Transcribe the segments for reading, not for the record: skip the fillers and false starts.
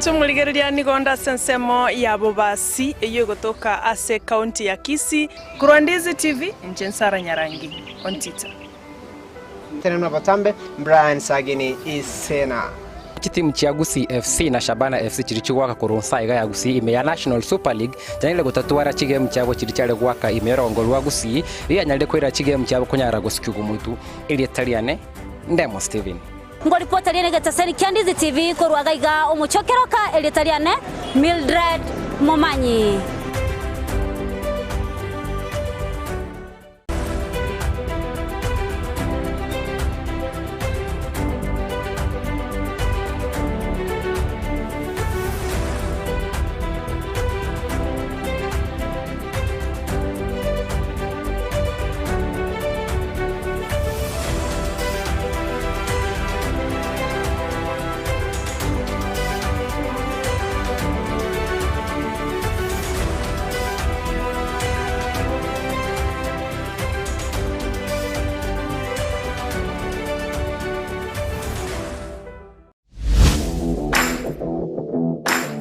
Omwancho omorigereria nigo onde ase ensemo ya Bobasi eyio egotoka ase ekaunti ya Kisii. Korwa Ndizi TV, inche Nsara Nyarangi Ontita. Tenena botambe, Brian Sagini Isena. Chitimu chia Gusii FC na Shabana FC chiria chigoaka korwa nsa iga ya Gusii ime ya National Super League chianyarire gotatwara chigemu chiabo chiria chiare goaka ime y'orongo rwa Gusii rianyarire koira chigemu chiabo konyara gosikigwa omotu. Erieta riane Ndemo Stephen. Ngoripota riane egetaseni kia Ndizi TV korwa iga iga omochie o Keroka erieta riane Mildred Momanyi.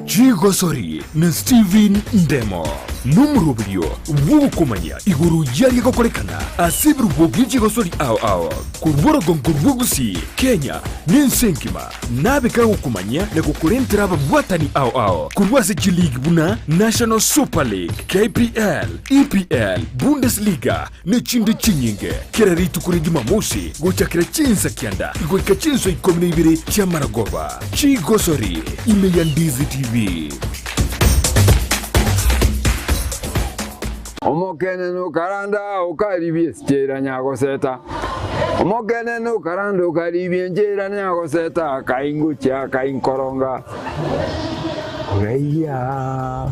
Chigosori na Steven Ndemo nomoroberio bw'ogokomanya igoro y'aria gokorekana ase ebirubo bie chigosori ao ao korwa orogongo rwa Gusii, Kenya na ense engima. Nabe kagokomanyia na gokorentera ababwatani ao ao korwa ase chiligi buna National Super League, KPL, EPL, Bundesliga ne chinde chinyinge. Kera rituko ria Jumamosi gochakera chinsa kianda goika chinsa ikomi na ibere chi'amaragoba. Chigosori ime ya Ndizi TV. Omokenene okaranda okaribia esichera nyagoseta, Omokenene okaranda okaribia enchera nyagoseta, Akaingochia akainkoronga oraiya.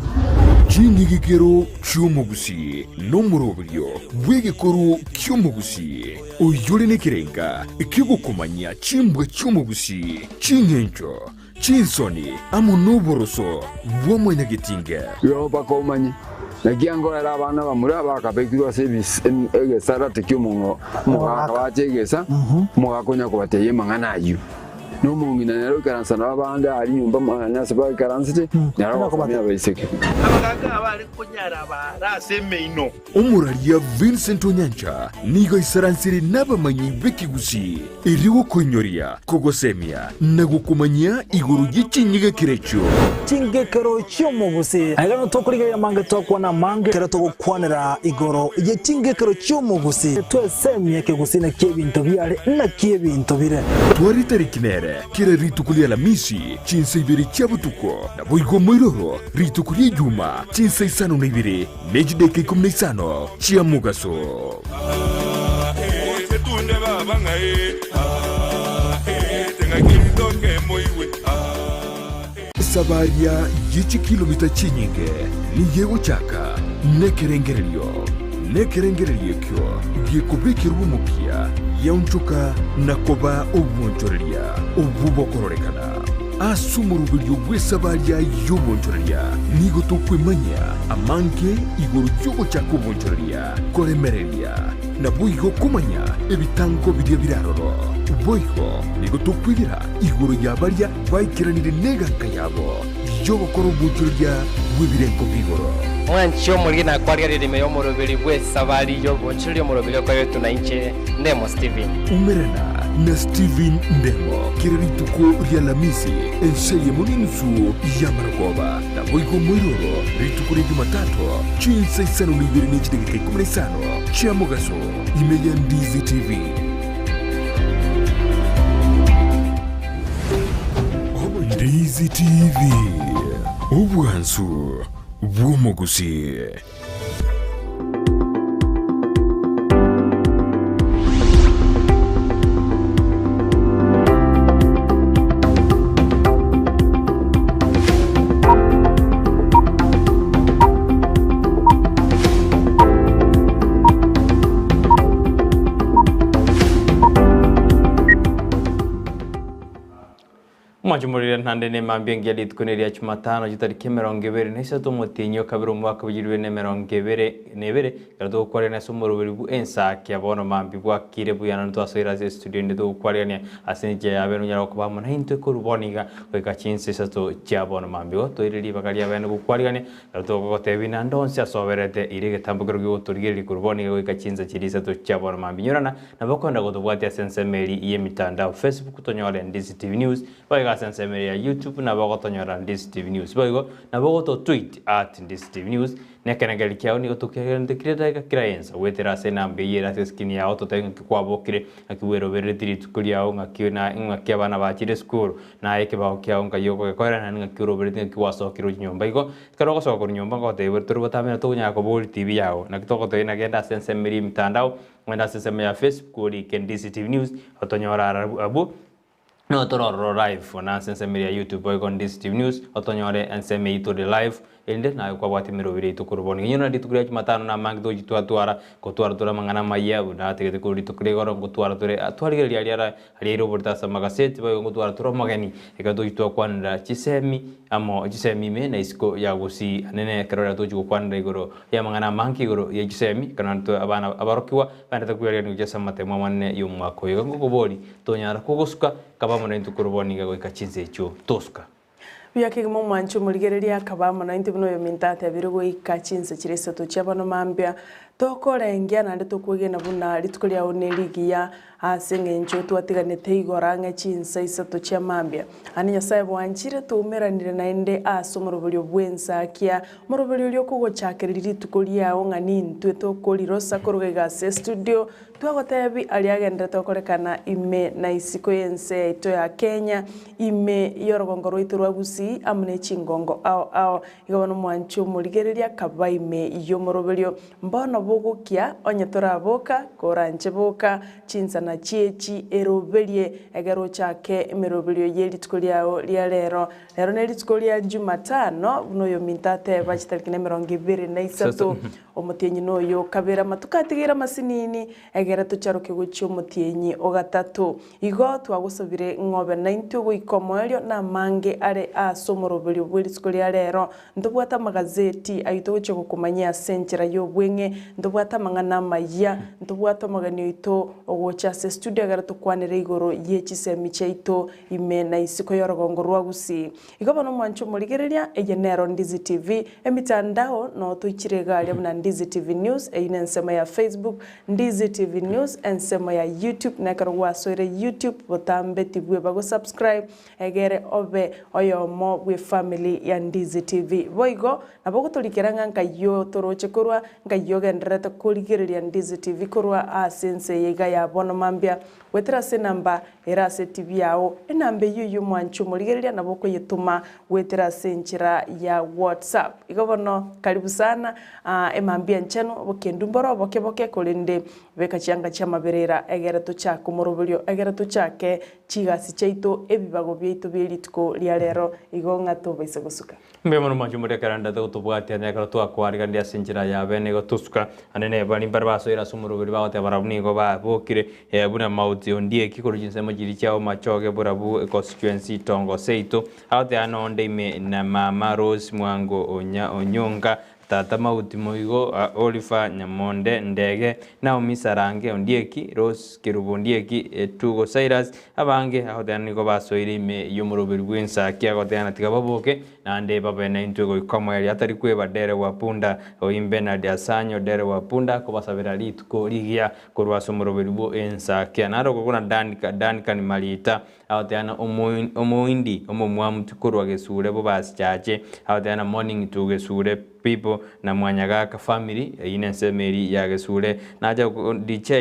Ching'igikero chi'omogusii nomoroberio bw'egekoro ki'omogusii, oyore nekerenga ki'ogokomanyia chimbwa chi'omogusii, ching'encho, chinsoni, amo noboroso bwa mwanyagetinge. Igo mpaka omanye, naki angoera abana bamura bakabekirwe ase egesarate ki'omogaka bache egesa, omogaka onya kobatebia amang'ana ayio. Na omong'ina nere oikaransa nabo abande aria nyomba mwane ase baikaransete, nere ogosomia abaiseke. Abagaaka abare konyara baare ase emeino. Omoraria Vincent Onyancha nigo aisaransire nabamanyi b'ekegusii erio gokoinyoria, kogosemia na gokomanyia igoro ye chinyigekero echio. Chingekero chi'omogusii. Aiga nigo tokorigereria amange twakwana amange ekero togokwanera igoro ye chingekero chi'omogusii. Twesemie ekegusii naki ebinto biare naki ebinto bire. Tware tariki nere kera rituko ria Alamisi chinsa ibere chia botuko, naboigo moiroro rituko ria Ijuma chinsa isano na ibere ne chidaeka ikomi na isano chia mogaso. Esabaria ye chikilomita chinyinge nigo egochaka nekerengererio, nekerengererio ekio gekobekerwa omokia giaonchoka na koba obwonchoreria obwo bokororekana. Ase omoroberio bw'esabaria y'obonchoreria nigo tokwemanyia amange igoro y'ogochaka obonchoreria, koremereria, naboigo komanya ebitango biria bire aroro. Boigo nigo tokwegera igoro ya baria baikeranire neganka yabo y'ogokora obonchoreria bw'ebirengo bi'igoro. Mwanche omoriri na kwarigereria ime y'omoroberi bw'esabari y'obonchoreria omoroberi okoretwe na inche Ndemo Steven. Umerana na Steven Ndemo kera rituko ria Alamisi ense eyemo nenusu y'amarogoba, naboigo moiroro rituko ria Jumatatu chinsa isano na ibere ne chidageka ikomi na isano chia mogaso ime ya Ndizi TV. Ndizi TV, obwansu bw'omogusii. Omwancho morire naende nemambia engiya rituko neria Jumatano chitariki 23 omotienyi o kabere omwaka bwa 2022 ekero togokwarigania ase omoroberi bwa ensaki ya bono mambia bwakire buya naende twasoire ase estudio ende togokwarigania ase enchera ya bene onyare gokoba amo naintwe korwa bono iga goika chinsa isato chia bono mambia. Igo toire ribaga ria bene gokwarigania ekero togogotebia naende onsi ase oberete ire egetambo kero gigotorigereria korwa bono iga goika chinsa chiria isato chia bono mambia. Inyorana nabo okoenda gotobwatia ase ensemo eria y'emitandao Facebook tonyore Ndizi TV News Boigo ase ensemo ere ya YouTube nabo ogotonyora Ndizi TV News. Boigo nabo ogoto tweet at Ndizi TV News, na ekerengererio kiao nigo tokegenderete kera edageka kera ensa goetera ase enamba eyio ere ase escreen yao totebe ng'aki kwabokire, ng'aki bweroberereti rituko riao, ng'aki na ng'aki abana bachire esukuru, naye ekebao kiao nkai okogekorera naende ng'aki orobereti ng'aki gwasokire gochia nyomba. Igo ekero ogosoka korwa nyomba ngotebia ore tore botambe na tokonyara koboria TV yao. Naki togotebia ng'a genda ase ensemo eria y'emitandao, ogende ase ensemo ya Facebook orike Ndizi TV News, otonyore ararwo abwo. Nigo tore ororo live na ase ensemo eria ya YouTube boigo Ndizi TV News otonyore ensemo eyio tore live erinde naye kwabwate emeroberi yaito korwa bono. Inye na rituko ria Jumatano na amange togochia twatwara gotwara tore amang'ana amayia buna atagete korwa rituko ria igoro ngotwara tore twarigereria aria ara aria airoborete ase amagaseti boigo ngotwara tore omogeni ekero togochia twakwanera chisemi amo chisemi ime na isiko ya gusii anene ekero riria togochia gokwanera igoro ya amang'ana amange igoro ye chisemi ekero naende toe abana abarokigwa baendete kwerigereria gochia ase amatemo amanene ya omwaka oyo. Iga ngokoboria Tonyara kogosuka, kaba amo naintwe korwa bono iga goika chinsa echio tosuka. Buya kegima omwanche omorigereria akaba amo naintwe buna oyominto atebire goika chinsa chiria isato chia bono mambia. Tokorengia naende tokwegena buna rituko riao nerigiya ase eng'encho twatiganete igoro ang'e chinsa isato chia mambia. Aande Nyasae bwanchire toumeranire naende ase omoroberio bw'ensakia, omoroberio oria okogochakereria rituko riao ng'a nintwe tokorirosa koruga iga ase estudio Twagotebi aria agenderete gokorekana ime na isiko y'ense yaito ya Kenya, ime y'orogongo rwaito rwa Gusii amo ne chingongo ao ao. Igo bono mwanche omorigereria kaba ime y'omoroberio. Mbono bogokia onye toraboka, koranche boka, chinsana chiechi eroberie egere ochake emeroberio ye rituko riao ria rero. Rero ne rituko ria Jumatano, buna oyominto ateba chitariki na 23. Omotienyi noyo o kabere amatuko atigaire amasinini, egere tocharoke gochia omotienyi o gatato. Igo twagosabire ng'a obe naintwe goika omoerio na amange are ase omoroberio bwe rituko ria rero. Ntobwate amagazeti ayio togochia gokomanyia ase enchera y'obweng'e, ntobwate amang'ana amayia, ntobwate omogeni oito ogocha ase estudio egere tokwanere igoro ye chisemi chiaito ime na isiko y'orogongo rwa Gusii. Igo bono omwanche omorigereria, eye nero Ndizi TV, emitandao noo toichire iga aria buna Ndizi TV News, eyio nensemo ya Facebook, Ndizi TV News, ensemo ya YouTube, na ekero gwasoire YouTube botambe tibweba go subscribe egere obe oyomo bwe family ya Ndizi TV. Boigo nabo ogotorikera ng'a nkayio toroche korwa, nkayio ogendererete korigereria Ndizi TV korwa ase ense eye iga ya bono mambia, goetera ase enamba Ere ase etibi yao, enamba eyio y'omwanchi omorigereria nabo okoyetoma goetera ase enchera ya WhatsApp. Igo bono karibu sana emambia enchenu, obokendu mboro oboke boke korende beka chianga chi'amaberera egere tochake omoroberio, egere tochake chigasi chiaito, ebibago biaito bie rituko ria rero, igo ng'a tobaisa gosuka. Mbuya mono mwanche more ekero ndete gotobwatia ekero twakwariganirie ase enchera ya bene igo tosuka ande nebari mbare basoire ase omoroberi bagoteba barabwo nigo babokire buna mauti ondieki korwa chinsemo chiria chia omachoge borabu constituency tongo seito agoteba nonde ime na mama Rose Mwango onya onyonga Tata Mauti Moigo, Oliver Nyamonde Ndege, Naomi Sarange Ondieki, Rose Kerubo Ondieki, Etugo Cyrus, abange agoteba nigo basoire ime y'omoroberi bw'ensaki agoteba tiga baboke naende babe naintwe goika omoerio atari kweba Dere wa Punda, Oim Bernard Asanyo Dere wa Punda kobasabera rituko rigiya korwa ase omoroberi bw'ensakia. Naro okwo na Duncan Marita Agoteana omoindi omomwamu tikorwa gesure bobasichache, agoteana morning to gesure people na mwanyagaka family eyio nensemo eri ya gesure nacha DJ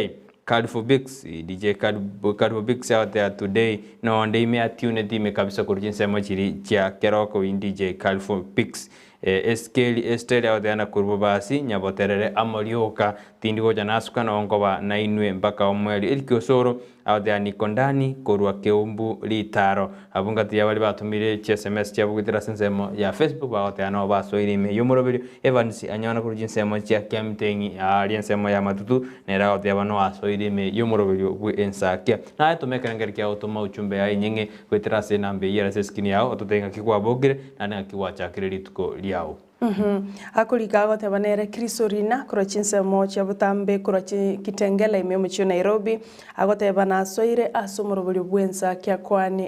Califo Bix DJ Califo Bix agotea today nonde ime atuneti ime kabisa korwa chinsemo chiri chia keroka oyio DJ Califo Bix. Esikeli Esteri agoteana korwa bobasi, Nyaboterere amo rioka, tindi gocha nasuka nabo nkoba nainwe mpaka omoerio. Eriki Osoro agoteana niko ndani korwa Keumbu ritaro. Abwo ngati ya baria batomire chi sms chiabo goetera ase ensemo ya Facebook bagoteana nabo basoire ime y'omoroberio. Evans anyona korwa chinsemo chia Kiamteng'i aaria ensemo ya Matutu nere agoteba noasoire ime y'omoroberio bwe ensakia. Naye toma ekerengeri kiao toma uchumbe yaye enyeng'e goetera ase enamba eyio ere ase eskrini yao ototebie ng'aki kwabokire naende ng'aki gwachakire rituko riao. Akorika agoteba nere Chris Orina korwa chinsemo chia botambe korwa Kitengela ime omochie o Nairobi, agoteba nasoire ase omoroberio bw'ensa kia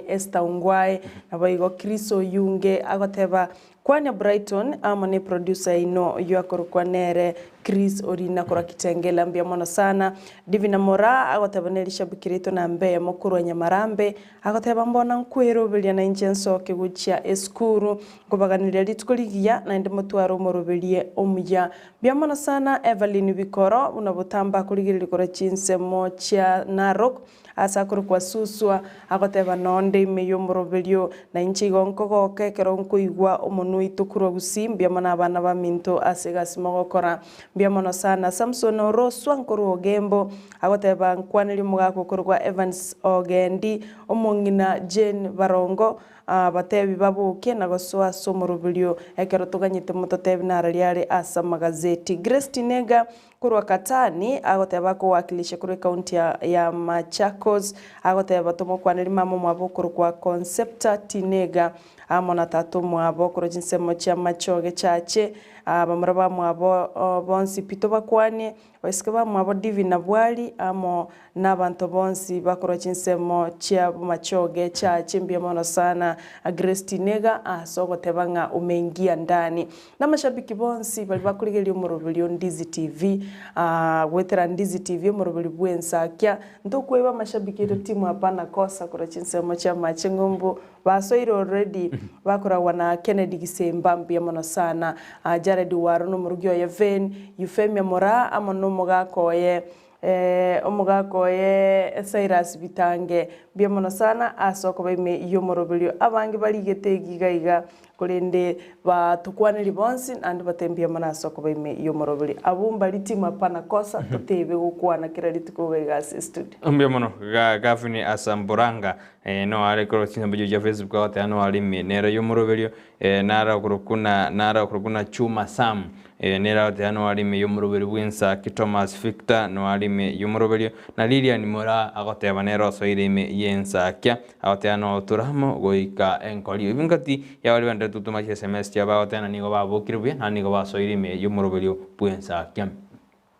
Esther Ongwae. Naboigo Chris Oyunge agoteba Kwania Brighton amo ne producer yaino oyio akorokwa nere Chris Orina korwa Kitengela mbuya mono sana. Divina Moraa agoteba nere rishabiki riaito namba eyemo korwa Nyamarambe agoteba mbona nkweroberia nainche nsoke gochia esukuru nkobaganiria rituko rigiya naende motware omoroberie omuya. Mbuya mono sana Evelyn Bikoro buna botambe akorigereria korwa chinsemo chia Narok Ase akorokwa Suswa, agoteba nonde ime y'omoroberio, na inche igo nkogoka ekero nkoigwa omonwa oito korwa gusii, mbuya mono abana baminto ase egasi mogokora. Mbuya mono sana. Samson Oroswa nkorwa Ogembo, agoteba nkwanerie omogaka okorokwa Evans Ogendi, omong'ina Jane Barongo, Abatebi baboke na gosoa ase omoroberio ekero toganyete mototebi narari are ase amagazeti. Grace Tinega Korwa Katani, agoteba akowakilisha korwa ecounty ya Machakos, agoteba tomokwaneri mama omwabo okorokwa Concepta Tinega amo na tata omwabo korwa chinsemo chia Machoge Chache, bamura bamwabo bonsi pi tobakwanie, baiseke bamwabo Divina Bwari amo Nabanto bonsi bakorwa chinsemo chia Bomachoge Church mbuya mono sana Grace Tinega ase ogoteba ng'a umeingia ndani. Namashabiki bonsi baria bakorigereria omoroberio Ndizi TV goetera Ndizi TV omoroberio bwensakia ntokweba amashabiki aito timu hapana kosa korwa chinsemo chia Mache Ng'umbu basoire already bakoragwa na Kennedy Gisemba mbuya mono sana Jared Waro nomorugi oye Vane Euphemia Moraa amo nomogaka oye Omogaka oye Cyrus Bitange, mbuya mono sana ase okoba ime y'omoroberio. Abange barigete egiga iga, korende batokwanerie bonsi naende batebe mbuya mono ase okoba ime y'omoroberio. Abwo mbari timu hapana kosa, totebe gokwana kera rituko iga iga ase estudio. Mbuya mono Gavin Asamburanga no are korwa chinsemo chiaye chia Facebook agoteba no are ime nere y'omoroberio nare okorokwa nare okorokwa na Chuma Sam Nere agoteeba noare ime y'omoroberio bw'Ensaki, Thomas Victor noare ime y'omoroberio, na Lilian Moraa agoteba nere osoire ime y'Ensakia, agoteba notura amo goika enkorio. Ebi ngati ya baria benderete gotoma chi sms chiabo bagoteba na nigo babokire buya naende nigo basoire ime y'omoroberio bw'Ensakia.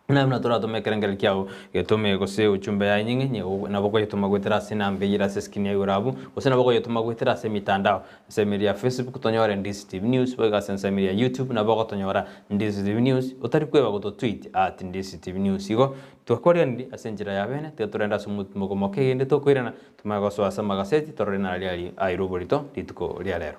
Naye buna toratome ekerengererio kiao getome gose uchumbe yaye enying'e, nabo okoyetoma goetera ase enamba eyio ere ase eskrini ya igoro abwo, gose nabo okoyetoma goetera ase emitandao, ensemo eria ya Facebook tonyore Ndizi TV News, boigo ase ensemo eria ya YouTube nabo ogotonyora Ndizi TV News, otari kweba goto tweet at Ndizi TV News. Igo twakoriganirie ase enchera ya bene, tiga torende ase omotimoko moke egende tokoirana, tomanye gosoa ase amagaseti torore nari aria airwe oborito rituko ria rero.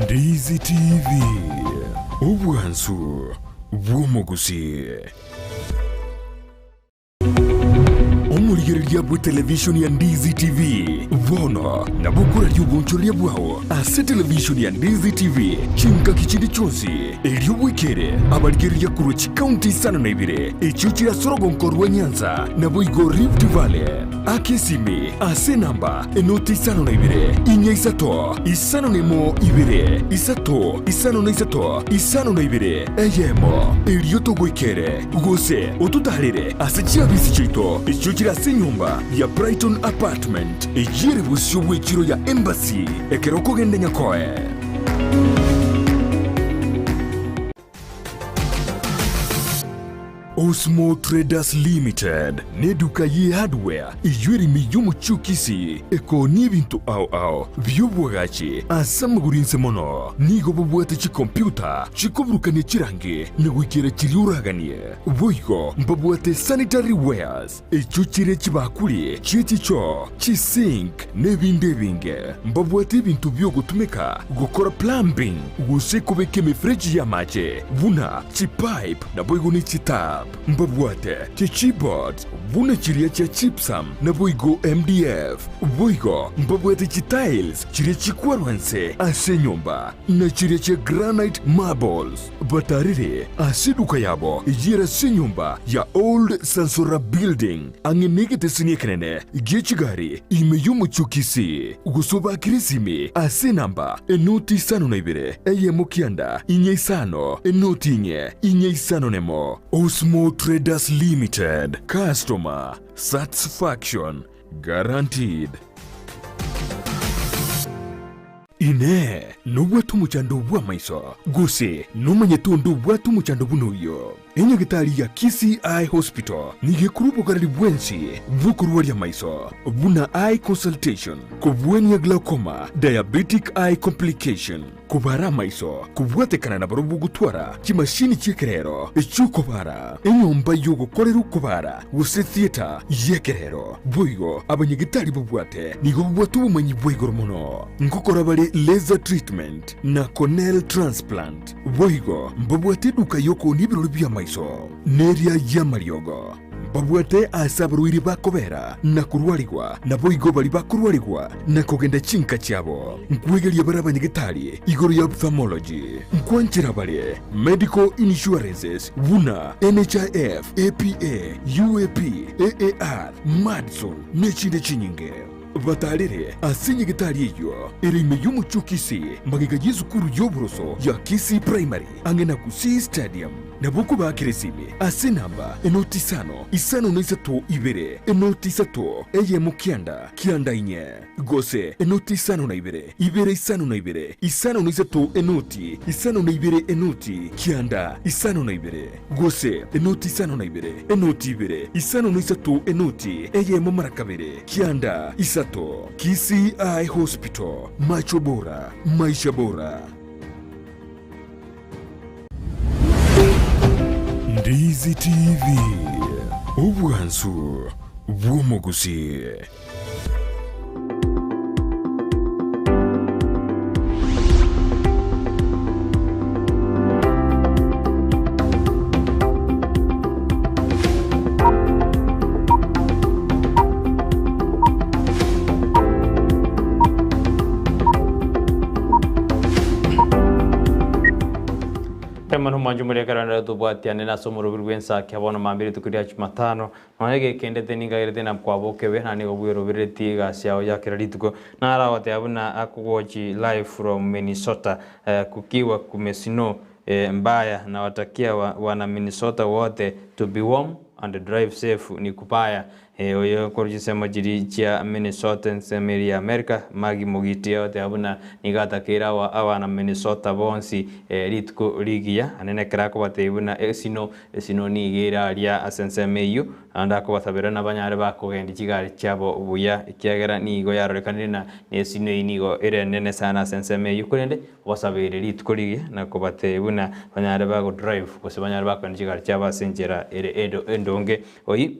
Ndizi TV, obwansu bw'omogusii. Omorigereria bw'etelevishoni ya Ndizi TV bono nabo okoraria obonchoreria bwao ase televishoni ya Ndizi TV chingaki chinde chionsi, erio bwekere abarigereria korwa chikaunti isano na ibere echio chire ase orogonko rwa Nyanza naboigo Rift Valley. Aka esimi ase enamba enoti isano na ibere, inya isato, isano na emo ibere, isato, isano na isato, isano na ibere, eyemo, erio togoikere, gose ototaarere ase chiabisi chiaito echio chire ase enyomba ya Brighton Apartment, eyio ere bosio bw'echiro ya Embassy, ekero okogenda Nyakoe. Osmo Traders Limited neduka ye hardware eyio ere ime y'omochie o Kisii ekoonia ebinto ao ao bi'obwagachi ase amagoro inse mono. Nigo bobwate chikompiuta chikoburukania chirangi na goikera chiria oraganie. Boigo mbabwate sanitary wares echio chire chibakuri chie chichoo, chisink, na ebinde ebinge. Mbabwate ebinto bi'ogotumeka gokora plumbing gose kobeka emefereji y'amache buna chipipe naboigo ne chitap. Mbabwate chichipboards buna chiria chia gypsum naboigo MDF. Boigo mbabwate chitiles chiria chikwarwa nse ase enyomba na chiria chia granite marbles. Batarire ase eduka yabo eyio ase enyomba ya Old Sansora Building ang'e negeteseni ekenene gie chigari ime y'omochie o Kisii, gose obakere esimi ase enamba enoti isano na ibere eyemo kianda inye isano enoti inye inye isano nemo. Osmo Traders Limited, Customer Satisfaction Guaranteed. Inee! Nobwate omochando bw'amaiso, gose nomanyete onde obwate omochando buna oyio? Enyagitari ya Kisii Eye Hospital nigo ekorwa obogareri bwensi bw'okorwaria amaiso, buna eye consultation, kobwania glaucoma, diabetic eye complication, kobara amaiso, kobwatekana nabarobwo gotwara chimashini chi'ekerero echi'okobara, enyomba y'ogokorera okobara gose theatre y'ekerero. Boigo abanyagitari babwate nigo babwate obomanyi bwa igoro mono, ngokora bare laser treatment na corneal transplant. Boigo mbabwate eduka y'okoonia ebirori bi'amaiso, neria y'amariogo. Mbabwate aase abarwaire bakobera na korwarigwa, naboigo baria bakorwarigwa na kogenda chinka chiabo. Nkwegeria bare abanyagetari igoro ya ophthalmology. Nkwanchera bare medical insurances buna NHIF, APA, UAP, AAR, Madison, nechinde chinyinge. Batarere ase nyagetari eyio ere ime y'omochie o Kisii, magega y'esukuru y'oboroso ya Kisii Primary, ang'e na Gusii Stadium. Nabo okobaakera esimi ase enamba enoti isano, isano na isato ibere, enoti isato, eyemo kianda, kianda inye, gose enoti isano na ibere, ibere isano na ibere, isano na isato enoti, isano na ibere enoti, kianda, isano na ibere. Gose enoti isano na ibere, enoti ibere, isano na isato enoti eyemo mara kabere, kianda isato. Kisii Eye Hospital, macho bora, maisha bora. Ndizi TV, obwansu bw'omogusii. Emanu mwanche moria ekero rero tobwatiane nase omorobiri bw'ensaki bono mambia rituko ria Jumatano. Nonya gekendete ninkagerete na kwabokebe, na nigo bwerobereretie egasi yao ya kera rituko. Naro agoteba buna akogochi live from Minnesota, kukiwa kumesnow mbaya, nawatakia wana Minnesota wote to be warm and drive safe ni kubaya. Oyo korwa chinsemo chiria chia Minnesota ensemo eria ya America, Maggie Mogiti agoteba buna nigo atakeire abana Minnesota bonsi rituko rigiya, naende nekero akobatebia buna esnow Esino nigo ere aria ase ensemo eyio, naende akobasabera nabanyare bakogendia chigari chiabo buya, ekiagera nigo yarorekanire na nesino eyio nigo ere enene sana ase ensemo eyio, korende obasabeire rituko rigiya na kobatebia buna banyare bagodrive gose banyare bakogendia chigari chiabo ase enchera ere endonge. Oyio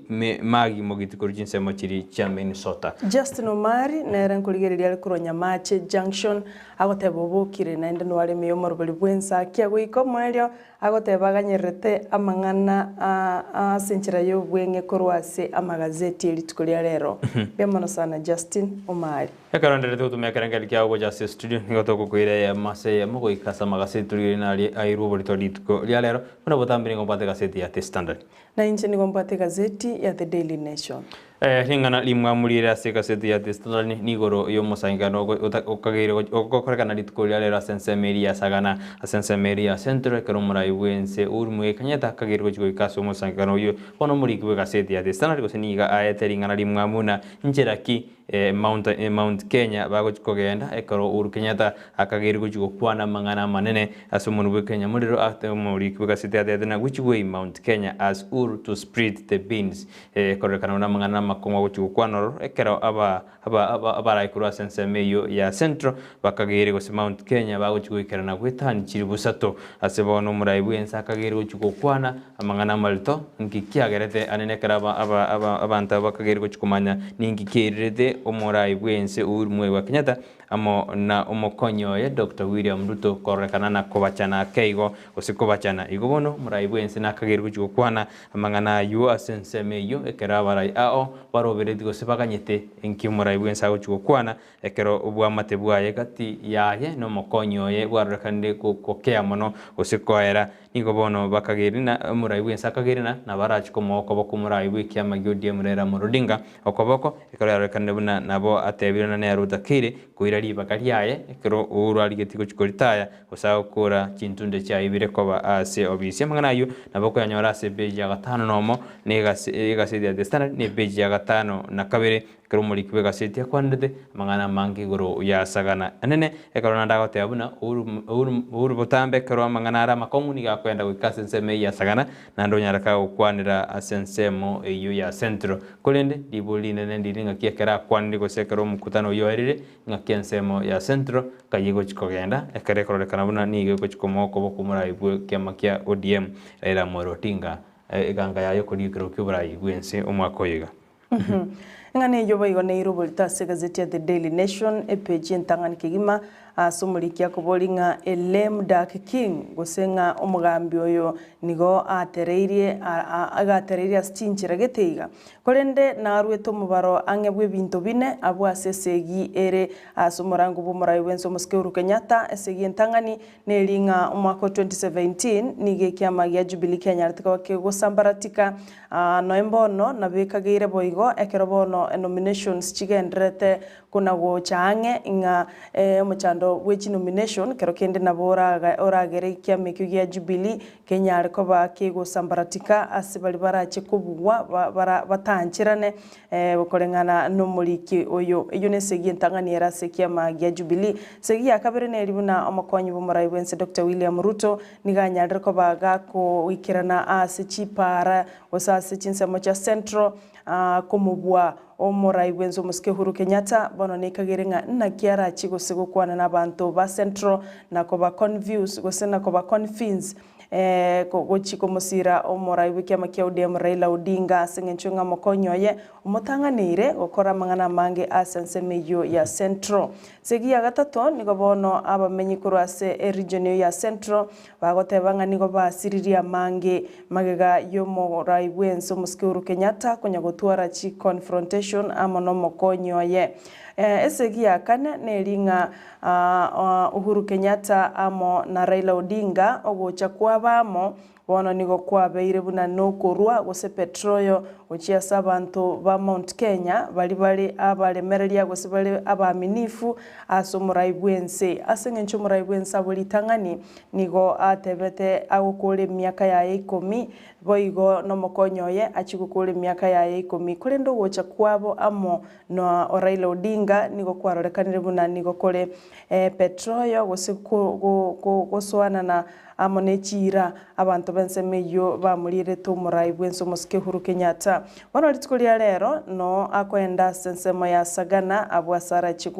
Maggie Mogiti korwa chinsemo chiria chia Minnesota. Justin Omari nere nkorigereria are korwa Nyamache Junction agoteba obokire naende nwaremia omoroberi bw'ensakia goika omoerio Agoteba aganyererete amang'ana aa ase enchera y'obweng'e korwa ase amagazeti e rituko ria rero. Mbuya mono sana Justin Omari. Ekero nderete gotumia ekerengerio kiao gocha ase estudio, nigo togokoira eyemo ase eyemo goika ase amagaseti torigererie naria airwe oborito rituko ria rero. Buna botambe nigo mbwate egaseti ya The Standard. Na inche nigo mbwate egazeti ya The Daily Nation. Ring'ana rimwamu rire ase egaseti ya The Standard nigoro y'omosangekano okageire gokorekana rituko ria rero ase ensemo eria ya Sagana ase ensemo eria ya Central ekero omorai bw'ense Uhuru Muigai Kenyatta akageire gochia goika ase omosangekano oyio. Bono omoriki bw'egaseti ya The Standard gose nigo aete ring'ana rimwamu buna nchera ki Mount Kenya bagochia kogenda ekero Uhuru Kenyatta akageire gochia gokwana amang'ana amanene ase omonwa bw'ekenyamorero ase omoriki bw'egaseti atebete ng'a which way Mount Kenya has Uhuru to split the beans Kororekana buna amang'ana namakong'u agochia gokwana ororo, ekero aba aba aba abarai korwa ase ensemo eyio ya Central bakageire gose Mount Kenya bagochia goikerana gwetani chilifu isato. Ase bono omorai bw'ense akageire gochia gokwana amang'ana amarito, nki kiagerete anene ekero aba aba aba abanto aba bakageire gochia komanya ninki kiairerete omorai bw'ense Uhuru Muigai wa Kenyatta amo na omokonyi oye Doctor William Ruto kororekana na kobachana ake igo gose kobachana. Igo bono omorai bw'ense nakageire gochia gokwana Amang'ana ayio ase ensemo eyio, ekero abarai ao baroberetie gose baganyete inki omorai bw'ense agochia gokwana, ekero obwamate bwaye gati yaye nomokonyi oye bwarorekanire gokea mono gose koera, nigo bono bakagerina, omorai bw'ense akagerina, nabo arachie komoa okoboko omorai bw'ekiama gia ODM Raila Amolo Odinga okoboko, ekero yarorekanire buna nabo atebire na nere otakeire koira ribaga riaye ekero Uhuru arigetie gochia koritaya Gose agokora chintunde chiaibire koba ase obisi. Amang'ana ayio nabo okoyanyora ase epeji ya gatano nomo na egaseti ya The Standard na epeji ya gatano na kabere. Ekero omoriki bw'egaseti akwanerete amang'ana amange igoro y'asagana anene, ekero naende agoteba buna Uhuru botambe ekero amang'ana are amakong'u nigo akoenda goika ase ensemo eyio y'asagana naende onyare kagokwanera ase ensemo eyio ya Central. Korende ribori rinene ndiri ng'aki ekero akwanire gose ekero omokutano oyio oerire Ng'aki ensemo ya Central kayia egochi kogenda ekero ekororekana buna nigo egochi komoa okoboko omorai bwe kiama kia ODM Raila Amolo Odinga eganga yaye okoria ekerogo kioborai bwense omwaka oyo iga. Eng'ana eyio boigo neire oborito ase egazeti ya The Daily Nation, epeji entang'ani kegima, ase omoriki akobori ng'a A lame duck king, gose ng'a omogambi oyo nigo atereirie agatereirie ase chinchera gete iga. Korende naruete omobaro ang'e bw'ebinto bine abwo ase esegi ere ase omorango bw'omorai bw'ense omosike Uhuru Kenyatta. Esegi entang'ani neri ng'a omwaka o 2017 nigo ekiama gia Jubilee kianyarete koba kegosambaratika noe mbono nabo ekageire boigo ekero bono enominations chigendererete kona gocha ang'e ng'a omochando bwe chinomination kero kende nabo oragere ekiama ekio gia Jubilee Kenyare koba kegosambaratika ase baria barache kobugwa batancherane koreng'ana nomoriki oyo. Eyio nesegi entang'ani ere ase ekiama gia Jubilee. Segi ya kabere neri buna omokonyi bw'omorai bwense Doctor William Ruto nigo anyarire koba gakoikerana ase chipaara gose ase chinsemo chia Central komobua omorai bwense omosike Uhuru Kenyatta bono nekagere ng'a naki arachie gose gokwana nabanto ba Central na koba confuse gose na koba confince gochia komosira omorai bw'ekiama kia ODM Raila Odinga ase eng'encho ng'a omokonyi oye omotang'aneire gokora amang'ana amange ase ensemo eyio ya Central. Segi ya gatato nigo bono abamenyi korwa ase eregion eyio ya Central Bagoteba ng'a nigo basiririe amange magega y'omorai bw'ense omosike Uhuru Kenyatta konya gotwara chiconfrontation amo nomokonyi oye. Esegi ya kane neri ng'a Uhuru Kenyatta amo na Raila Odinga ogocha kwabo amo bono nigo kwabeire buna nokorwa gose petroyo gochia ase abanto ba Mount Kenya baria bare abaremereria gose bare abaaminifu ase omorai bw'ense. Ase engencho omorai bw'ense abwo ritang'ani nigo atebete agokora emiaka yaye ikomi, boigo nomokonyi oye achie gokora emiaka yaye ikomi. Korende ogocha kwabo amo na Raila Odinga nigo kwarorekanire buna nigo kore petroyo gose gosoanana amo ne chiira abanto b'ensemo eyio bamorierete omorai bw'ense omosike Uhuru Kenyatta. Bono rituko ria rero noo akoenda ase ensemo ya Sagana abwo ase arachie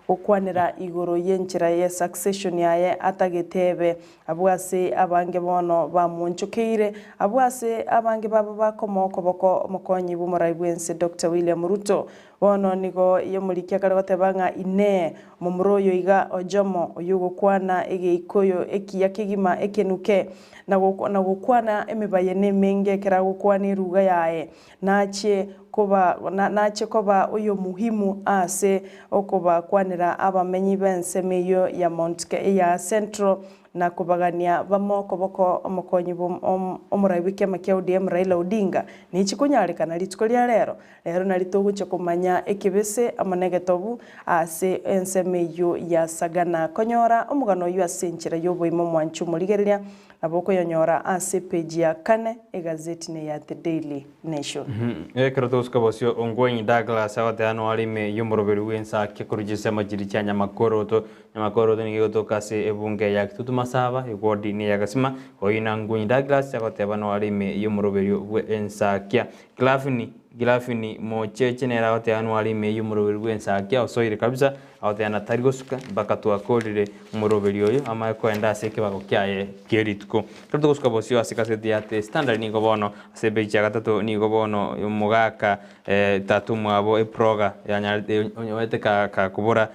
gokwanera igoro y'enchera ye succession yaye atagete ebe abwo ase abange bono bamonchokeire abwo ase abange babo bakomoa okoboko omokonyi bw'omorai bw'ense Doctor William Ruto. Bono nigo y'omoriki akare goteba ng'a Inee, omomura oyo iga ojomo, oyio ogokwana egeikoyo ekiya kegima ekenuke, na gokwana emebayeno emenge ekero agokwana eruga yaye, nachie. koba nache koba oyomuhimu ase okobakwanera abamenyi b'ensemo eyio ya Mount ya Central na kobagania bame okoboko omokonyi bw'omorai bw'ekiama kia ODM Raila Odinga. Ninchi konyarekana rituko ria rero? Rero nari togochia komanya ekebese amo negetobu ase ensemo eyio ya Sagana. Konyora omogano oyio ase enchera y'oboimo omwanchi omorigereria nabo okoyonyora ase epeji ya kane egazeti ne ya The Daily Nation. Ekero togosuka bosio Ongwenyi Douglas agoteba noare ime y'omoroberi bw'ensake korwa chinsemo chiria chia Nyamakoroto. Nyamakoroto nigo egotoka ase ebunge ya Kitutu Masaba, eward neya Gasima. Oyio na Ongwenyi Douglas agoteba noare ime y'omoroberio bw'ensakia. Glafini Glafini Mocheche nere agoteba noare ime y'omoroberi bw'ensakia osoire kabisa agoteba na tari gosuka mpaka twakorire omoroberi oyo amanye koenda ase ekebago kiaye kie rituko. Ekero togosuka bosio ase egaseti ya The Standard nigo bono ase epeji ya gatato nigo bono omogaka tata omwabo eproga yanyarete onyorete kakobora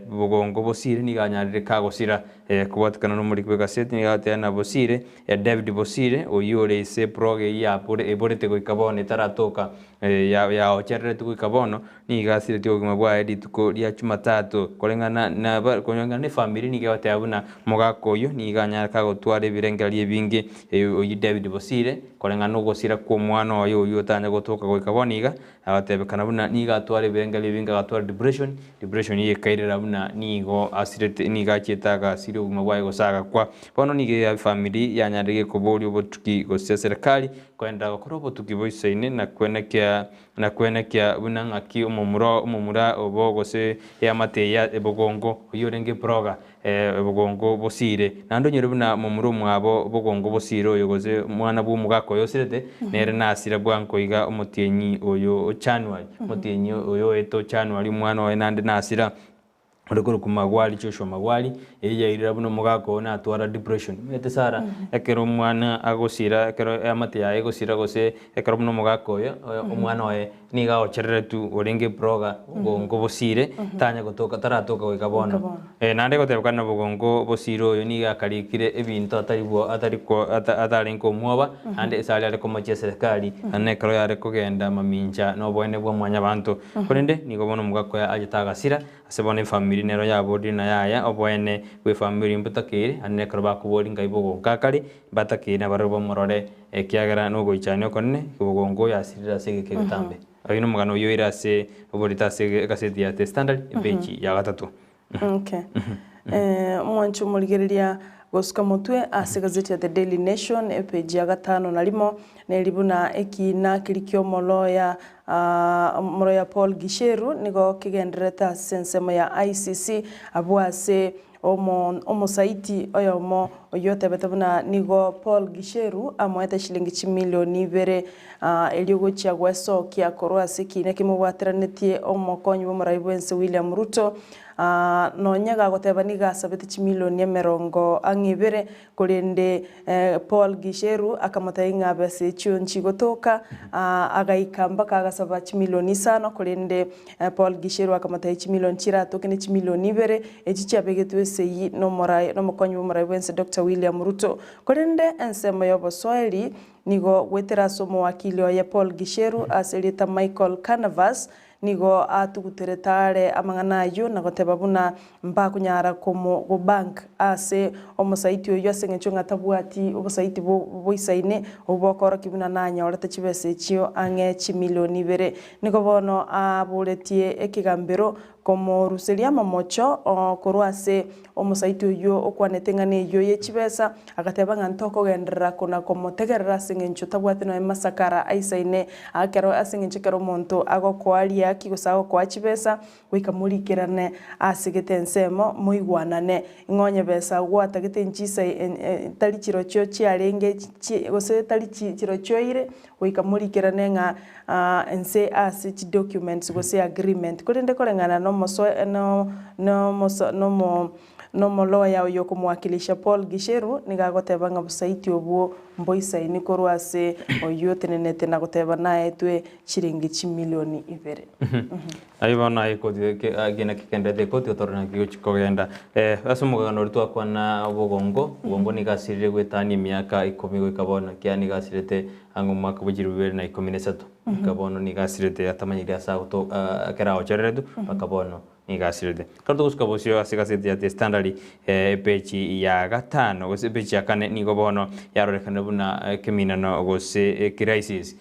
bogongo bosire nigo anyarire kagosira kobwatekana na omoriki bw'egaseti nigo agoteba na bosire David Bosire oyio ore ase eproga eyio eborete goika bono etaratoka yaochereretwe goika bono nigo asiretie obogima bwaye rituko ria Jumatatu koreng'ana na koreng'ana na efamiri nigo egoteba buna omogaka oyio nigo anyare kagotwara ebirengererio ebinge oyio David Bosire koreng'ana na ogosira kwa omwana oye oyio otanya gotoka goika bono iga agotebekana buna nigo atwara ebirengererio ebinge agatwara depression, depression eye ekairera buna nigo asirete nigo achiete agasiria obogima bwaye gose agakwa. Bono nigo efamiri yanyarire gekoboria obotuki gose serikali Koenderera gokora obotuki boisaine na kwenekia na kwenekia buna ng'aki omomura omomura obo gose eamate eye ebogongo oyio orenge eproga ebogongo bosiire. Naende onyore buna momura omwabo bogongo bosiire oyo gose omwana bw'omogaka oyo osirete nere nasira bwango iga omotienyi oyo o January omotienyi oyo oete o January omwana oye naende nasira. Ore korokwa Magwari, Joshua Magwari, eyio yairire buna omogaka oo natwara depression. Omanyete Sarah, ekero omwana agosira, ekero eamate yaye egosira gose ekero buna omogaka oyo, omwana oye nigo agochereretwe orenge broga bogongo bosire, tanya gotoka taratoka goika bono. Naende egotebekana bogongo bosire oyo nigo akarikire ebinto atari bwo atari ko ata atarenge omwoba, naende ase aria are komochia eserekari, naende ekero yare kogenda mamincha na oboene bwa mwanyabanto. Korende nigo bono omogaka oye achete agasira, Ase bono efamiri nero yaborire na yaya, oboene bw'efamiri mbotakeire, naende nekero bakoboria ngai bogonka kare, mbatakeire nabarabwo bamorore, ekiagera nogoichania okonene, bogonka oyo asirire ase egeka egetambe. Oyio nomogano oyio oire ase oborito ase egaseti ya The Standard, epeji ya gatato. Okay. Omwancho omorigereria gosuka motwe ase egazeti ya The Daily Nation epeji ya gatano na rimo neri buna ekiina keria ki'omoloya Omoroya Paul Gicheru nigo kegendererete ase ensemo ya ICC abwo ase omosaiti oyomo oyio otebete buna nigo Paul Gicheru amoete chilingi chimilioni ibere erio gochia gwesokia korwa ase ekiina kimobwateranetie omokonyi bw'omorai bwense William Ruto nonya gagoteba nigo asabete chimilioni emerongo ang'e ibere Korende Paul Gicheru akamotebia ng'a besa echio nchigotoka, agaika mpaka agasaba chimilioni isano, korende Paul Gicheru akamotebia chimilioni chiratoke ne chimilioni ibere, echi chiabegetwe esegi nomorai nomokonyi bw'omorai bwense Doctor William Ruto. Korende ensemo y'obosoeri nigo goetera ase omowakili oye Paul Gicheru ase erieta Michael Canavas, Nigo atuguterete are amang'ana ayio na goteba buna mbakonyara komo-bank ase omosaiti oyio ase engencho ng'a tabwati obosaiti boisaine obwo bokoorokia buna nanyorete chibesa echio ang'e chimilioni ibere. Nigo bono aboretie ekegambero komoruseria amamocho korwa ase omosaiti oyio okwanete eng'ana eyio ye chibesa, agateba ng'a ntokogenderera kona komotegerera ase engencho tabwati nonya masakara aisaine Ekero ase engencho ekero omonto agokoa riaki gose agokoa chibesa, goika morikerane ase gete ensemo, moigwanane. Ng'a onye besa gwatagete nchisa tari chirochio chiarenge chi gose tari chi chirochio ire, goika morikerane ng'a nse ase chidocuments gose agreement. Korende koreng'ana na omoso no nomoso nomo Nomoloya oyo okomowakilisha Paul Gicheru nigo agoteba ng'a bosaiti obwo mboisaini korwa ase oyio otenenete na goteba naetwe chiringi chimilioni ibere. Aye bono aye ekoti eke naki kendete ekoti otorore naki gochi kogenda. Ase omogano oria twakwana obogongo, obogongo nigo asirire goetania emiaka ikomi goika bono ekiagera nigo asirete ang'e omwaka bwe chilifu ibere na ikomi na isato. Goika bono nigo asirete atamanyiri ase agoto ekero agochoreretwe mpaka bono nigo asirete. Ekero togosuka bosio ase egaseti ya The Standard epeji ya gatano gose epeji ya kane nigo bono yarorekana buna ekeminano gose ecrisis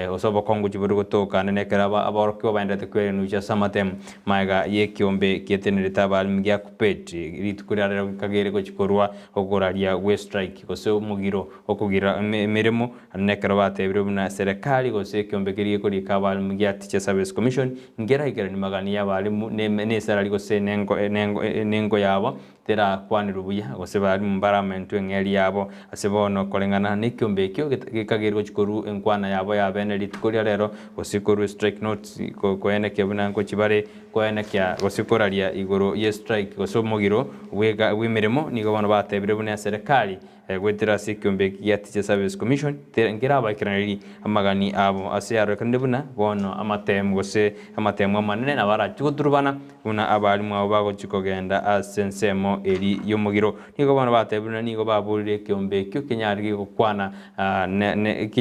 Gose obokongu tibori gotoka naende ekero aborokigwa baendererete kwerenucha ase amatemu magega y'ekiombe gietenerete abaremi gia Kuppet, rituko riria rero gekagere gochia korwa okoraria gw'estrike gose omogiro okogira emeremo, naende ekero batebire buna eserekari gose ekiombe keria gekorika abaremi gia Teacher Service Commission nkeraikeranie magani y'abaremu nesalari gose nengo yabo Terakwanirwe buya, gose barimu mbaramentwe eng'eria yabo ase bono, koreng'ana nekiombe ekio gekageirwe gochia korwa enkwana yabo ya bene rituko ria rero, gose korwa strike notes koenekia buna ngochia bare koenekia gose koraria igoro ye strike gose omogiro bw'emeremo. Nigo bono batebire buna eserekari Goetera ase ekiombe eki gia Teacher Service Commission, nkerabaikeraneri amagani abo ase yarorekanire buna bono amatemu gose amatemu amanene nabo arachie goturubana buna abalimu abo bagochia kogenda ase ensemo eri y'omogiro. Nigo bono batebire buna nigo baborire ekiombe ekio kenyare gegokwana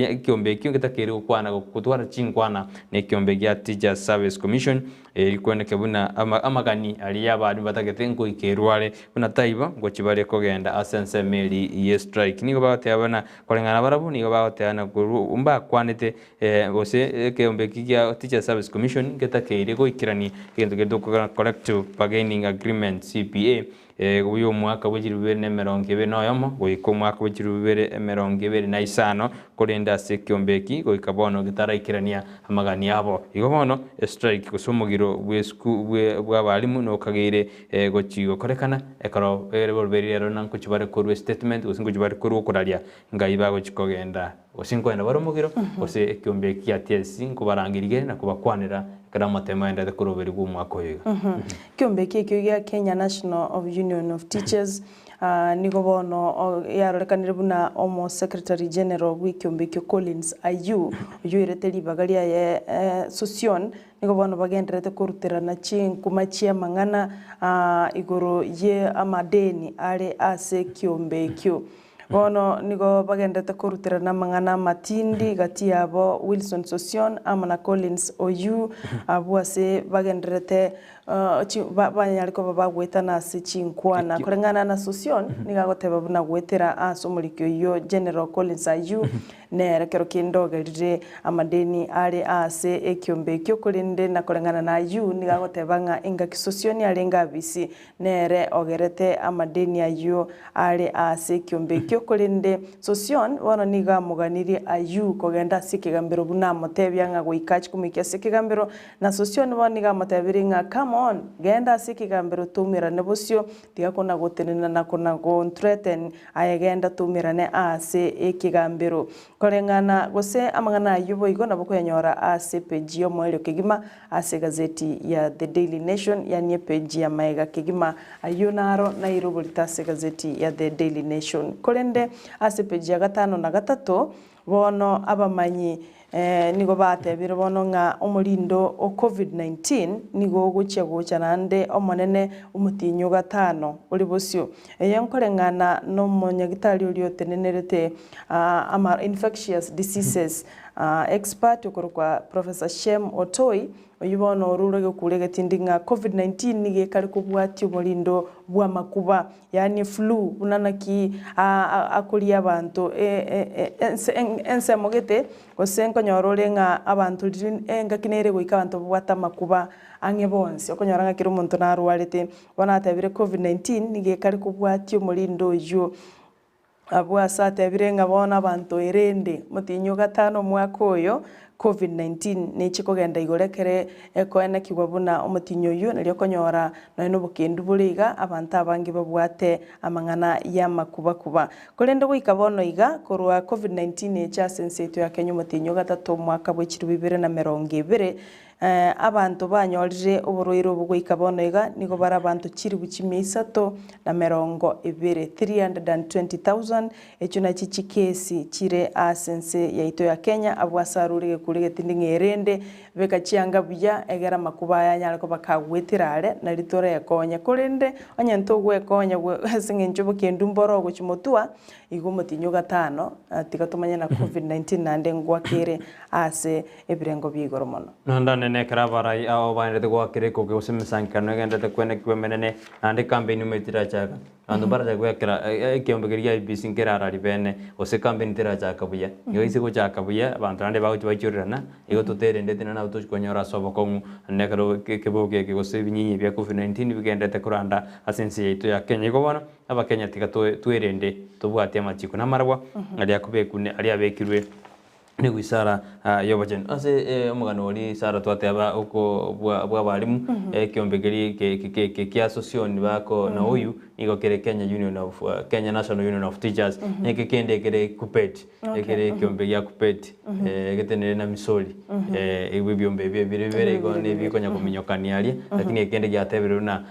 ekiombe ekio getakeire gokwana gotwara chinkwana na ekiombe gia Teacher Service Commission Eri kweneke buna amagani aria y'abalimu batagete nkoikerwa are, buna taibo ngochia bare kogenda ase ensemo eri ye strike. Nigo bagoteba buna koreng'ana barabwo nigo bagoteba na korwa mbakwanete gose ekeombe eki gia Teachers Service Commission ngetakeire goikerania egento keria tokogera Collective Bargaining Agreement, CBA, Goika omwaka bwe chilifu bibere na emerongo ebere na oyomo, goika omwaka bwe chilifu bibere emerongo ebere na isano, korende ase ekiombe eki goika bono getaraikerania amagani abo. Igo bono estrike gose omogiro bw'esuku bw'abalimu nokageire gochi gokorekana ekero ere boroberi rero na nkochi bare korwa estatement gose nkochi bare korwa okoraria ngai bagochi kogenda gose nkoenda bare omogiro gose ekiombe eki gia TSC nkobarangeria kere na kobakwanera ekero amatemo aenderete koroberigwa omwaka oyo iga. Ekiombe eki ekio gia Kenya National of Union of Teachers nigo bono yarorekanire buna omo Secretary General bw'ekiombe ekio Collins Ayuu oyio oirete ribaga riaye Sossion nigo bono bagendererete koruterana chinkuma chi'amang'ana igoro ye amadeni are ase ekiombe ekio. Bono nigo bagenderete koruterana amang'ana amatindi gati yabo Wilson Sossion amo na Collins Oyuu, abwo ase bagendererete banyare koba bagoetana ase chinkwana. Koreng'ana na Sossion nigo agoteba buna goetera ase omoriki oyio General Collins Ayuu nere kero kende ogerire amadeni are ase ekiombe ekio korende na koreng'ana na Ayuu nigo agoteba ng'a engaki Sossion arenge abisi Nere ogerete amadeni ayio are aase ekiombe ekio, korende Sosion bono nigo amoganirie Ayuu kogenda ase ekegambero buna amotebia ng'a goika achie komoikia ase ekegambero, na Sosion bono nigo amotebirie ng'a Come on, genda ase ekegambero toumerane bosio, tiga kona gotenena na kona gonthreaten, aye genda toumerane aase ekegambero. Koreng'ana gose amang'ana ayio boigo nabo koyanyora ase epeji y'omoerio kegima Ase egazeti ya The Daily Nation, yaani epeji ya maega kegima, ayio naro naire oborito ase egazeti ya The Daily Nation. Korende ase epeji ya gatano na gatato, bono abamanyi nigo batebire bono ng'a omorindo o Covid-19 nigo ogochia gocha naende omonene omotienyi o gatano ore bosio. Eye nkoreng'ana nomonyagitari oria otenenerete ama infectious diseases Expert okorokwa Professor Shem Otoi, oyio bono orure egekuro egetindi ng'a Covid-19 nigo ekare kobwatia omorindo bw'amakuba, yaani flu, buna naki akoria abanto ensemo gete, gose nkonyora ore ng'a abanto riria engaki nere goika abanto babwate amakuba ang'e bonsi, okonyora ng'a kera omonto narwarete. Bono atebire Covid-19 nigo ekare kobwatia omorindo oyio. Abwo ase atebire ng'a bono abanto erende motienyi o gatano omwaka oyo, Covid-19 neche kogenda igoro ekere ekoenekigwa buna omotienyi oyio nario okonyora nonya nobokendu bore iga abanto abange babwate amang'ana y'amakubakuba. Korende goika bono iga korwa Covid-19 eche ase ense yaito ya Kenya omotienyi o gatato omwaka bwe chilifu ibere na merongo ebere, Abanto banyorire oborwaire obo goika bono iga nigo bare abanto chilifu chimia isato na merongo ebere, 320,000, echio nachio chikesi chire ase ense yaito ya Kenya, abwo ase arure egekuro egetindi ng'a erende beka chianga buya egere amakuba aya anyare koba kagwetera are nari torekonye. Korende onye ntogwekonya ase eng'encho obokendu mboro ogochia motua. Igo omotienyi o gatano, tiga tomanye na Covid-19 naende ngwakere ase ebirengo bia igoro mono. Naende nene ekero abarai ao baenderete goakera ekoki gose emesangererekano egenderete kwenekigwa emenene, naende ekampeni ime terachaka. Abanto mbarachake goakera ekeombe keria gia IEBC nkerarari bene, gose ekampeni terachaka buya. Igo ase gochaka buya, abanto naende bagochia baichorerana, igo toterendeti naende nabo tochi konyora ase obokong'u, naende ekero ekebogo eke gose ebinyinyi bia Covid-19 bigenderete koranda ase ense yaito ya Kenya. Igo bono, Abakenya tiga twerende tobwate amachiko na amarabwo aria akobekwa aria abekirwe newisara y'obochenu. Ase omogano oria Sara twateba oko bwa bwa abalimu ekiombe keria eke kia Sosioni bako na oyu nigo kere Kenya Union of Kenya National Union of Teachers neke kende kere KUPPET ekere ekiombe gia KUPPET getenenire na Misori ebi ebiombe ebi bire bibere igo nebikonya kominyokania aria lakini ekende giatebirirwe na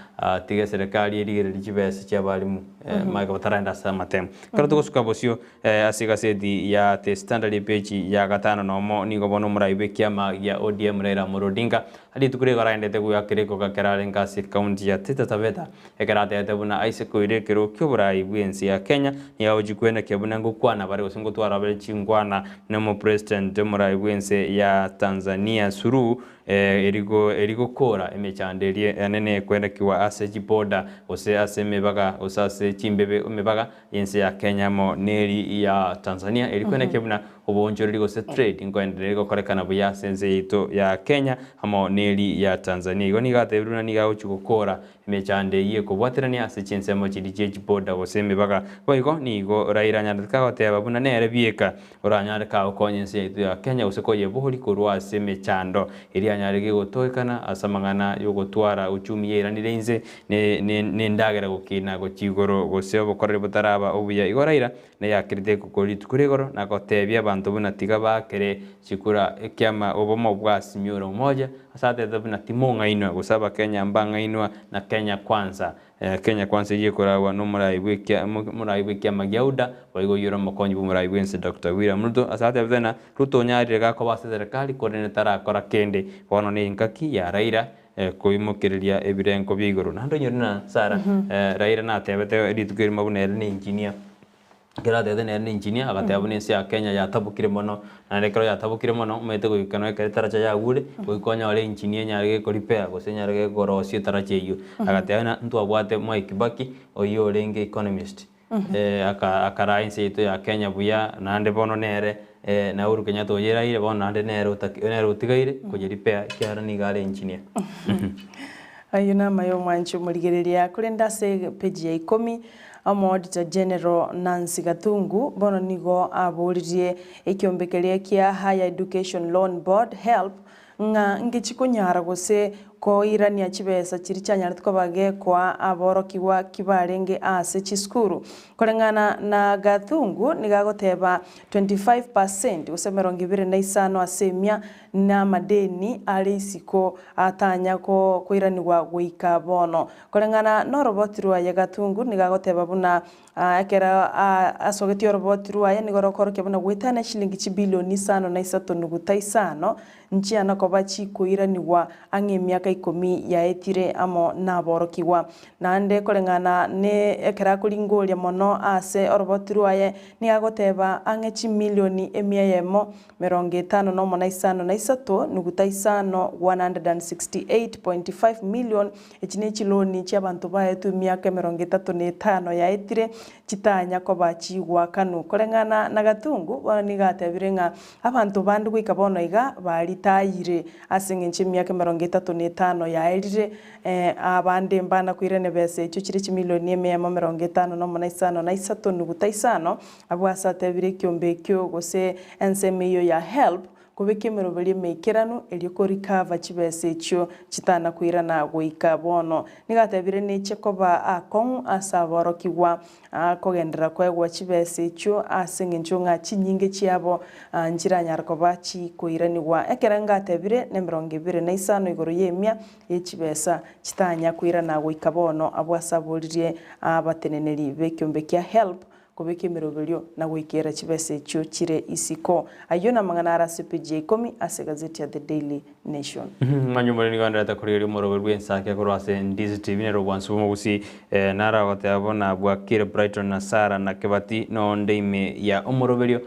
Tiga eserekari erigererie chibesa chi'abalimu magega bataraenda ase amatemo. Ekero togosuka bosio ase egaseti ya The Standard epeji ya gatano nomo nigo bono omorai bw'ekiama gia ODM Raila Amolo Odinga rituko rigo araendete goakera ekoga ekero arenge ase ekaunti ya Taita Taveta ekero atebete buna aise koira ekero ki'oborai bw'ense ya Kenya nigo agochia kwenekia buna ngokwana bare gose ngotwara bare chinkwana nomopresident omorai bw'ense ya Tanzania Suluhu Erigo erigokora emechando eria enene ekwerekigwa ase chiboda, gose ase emebaga, gose ase chimbebe emebaga y'ense ya Kenya amo neri ya Tanzania, erikwenekia buna oboonchoreri gose trade nkoenderera egokorekana buya ase ense yaito ya Kenya amo neri ya Tanzania. Igo nigo atebire buna nigo agochia gokora emechando eyio ekobwaterania ase chinsemo chiria chie chiboda gose emebaga. Boigo nigo Raila anyarete kagoteba buna nere bieka Oranyare kagokonya ense yaito ya Kenya gose koyeboria korwa ase emechando eria anyare gegotoekana ase amang'ana yogotwara uchumi yairanire inse ne nendagera gokina gochia igoro gose obokoreri botaraba obuya. Igo Raila nayakerete ekoko rituko rigoro na gotebia abanto buna tiga baakere chikura ekiama obomo bwa Azimio la Umoja ase atebete buna timong'ainwa gose abakenya mbang'ainwa na Kenya Kwanza. Kenya Kwanza eyio ekoragwa nomorai bw'ekia morai bw'ekiama gia UDA, boigo oyio ore omokonyi bw'omorai bw'ense Doctor William Ruto ase atebete ng'a Ruto onyarire gakoba ase eserekari korende tarakora kende. Bono nengaki ya Raila koimokereria ebirengo bia igoro. Naende onyore ng'a Sarah Raila natebete rituko erimo buna ere ne engineer. Ekero atebete nere ne engineer, agateba buna ense ya Kenya yatabokire mono, naende ekero yatabokire mono, omanyete goika nonya ekero etaracha yagure, goika onyore engineer enyare geko repair gose enyare gekorosia etaracha eywo. Agateba ng'a ntwabwate Mwai Kibaki, oyio orenge economist, aka akaraa ense yaito ya Kenya buya, naende bono nere na Uhuru Kenyatta oyeraire, bono naende nere otaki nere otigaire koye repair ekiagera nigo are engineer. Ayio namaya omwanchi omorigereria, korende ase epeji ya ikomi, Omoauditor General Nancy Gathungu bono nigo aboririe ekiombe keria kia Higher Education Loan Board, HELB, ng'a ngechi konyara gose koirania chibesa chiria chianyarete koba gekoa aborokigwa kibarenge ase chisukuru. Koreng'ana na Gathungu nigo agoteba 25 percent gose 25 ase emia namadeni are isiko atanya koiranigwa goika bono. Koreng'ana noroboti rwaye Gatungu nigo agoteba buna ekero asogetie oroboti rwaye nigo rokorokia buna goetania chilingi chibilioni isano na isato nuguta isano nchiana koba chikoiranigwa ang'e emiaka ikomi yaetire amo naborokigwa. Naende koreng'ana ne ekero akoringoria mono ase oroboti rwaye nigo agoteba ang'e chimilioni emia eyemo 51 na isato nuguta isano, 168.5 million, echi ne chiloni chi'abanto baetwe emiaka 35 yaetire chitanya koba chigwakanu. Koreng'ana na Gatungu, bono nigo atebire ng'a abanto bande goika bono iga baritayire ase eng'encho emiaka 35 yaerire, abande mbana koirana ebesa echio chire chimilioni emiemo 51 na nuguta isano, Abwo ase atebire ekiombe ekio gose ensemo eyio ya help kobeka emeroberio emeikeranu erio ko recover chibesa echio chitana koirana goika bono. Nigo atebire neche koba akong'u ase aborokigwa kogenderera koegwa chibesa echio ase eng'encho ng'a chinyinge chiabo nchiranyare koba chikoiranigwa. Ekerengo atebire nemerongo 25 igoro y'emia ye chibesa chitanya koirana goika bono abwo ase aboririe abateneneri b'ekiombe kia help Kobeka emeroberio na goikera chibesa echio chire isiko. Ayio namang'ana are ase epeji ya ikomi ase egazeti ya The Daily Nation. Manya omoremi nigo agendererete korigereria omoroberi bw'ensake korwa ase Ndizi TV nere obwansu bw'omogusi naro agoteba buna bwakire Brighton na Sarah na Kebati nonde ime ya omoroberio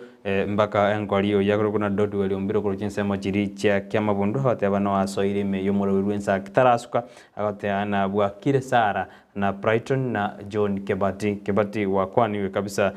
mpaka enkori oyio akorokwa na Dodwell ombire korwa chinsemo chiria chia Kiamabundu agoteba noasoire ime y'omoroberi bw'ensake tarasuka agoteba na bwakire Sarah na Brighton na John Kebati Kebati gwakwaniwe kabisa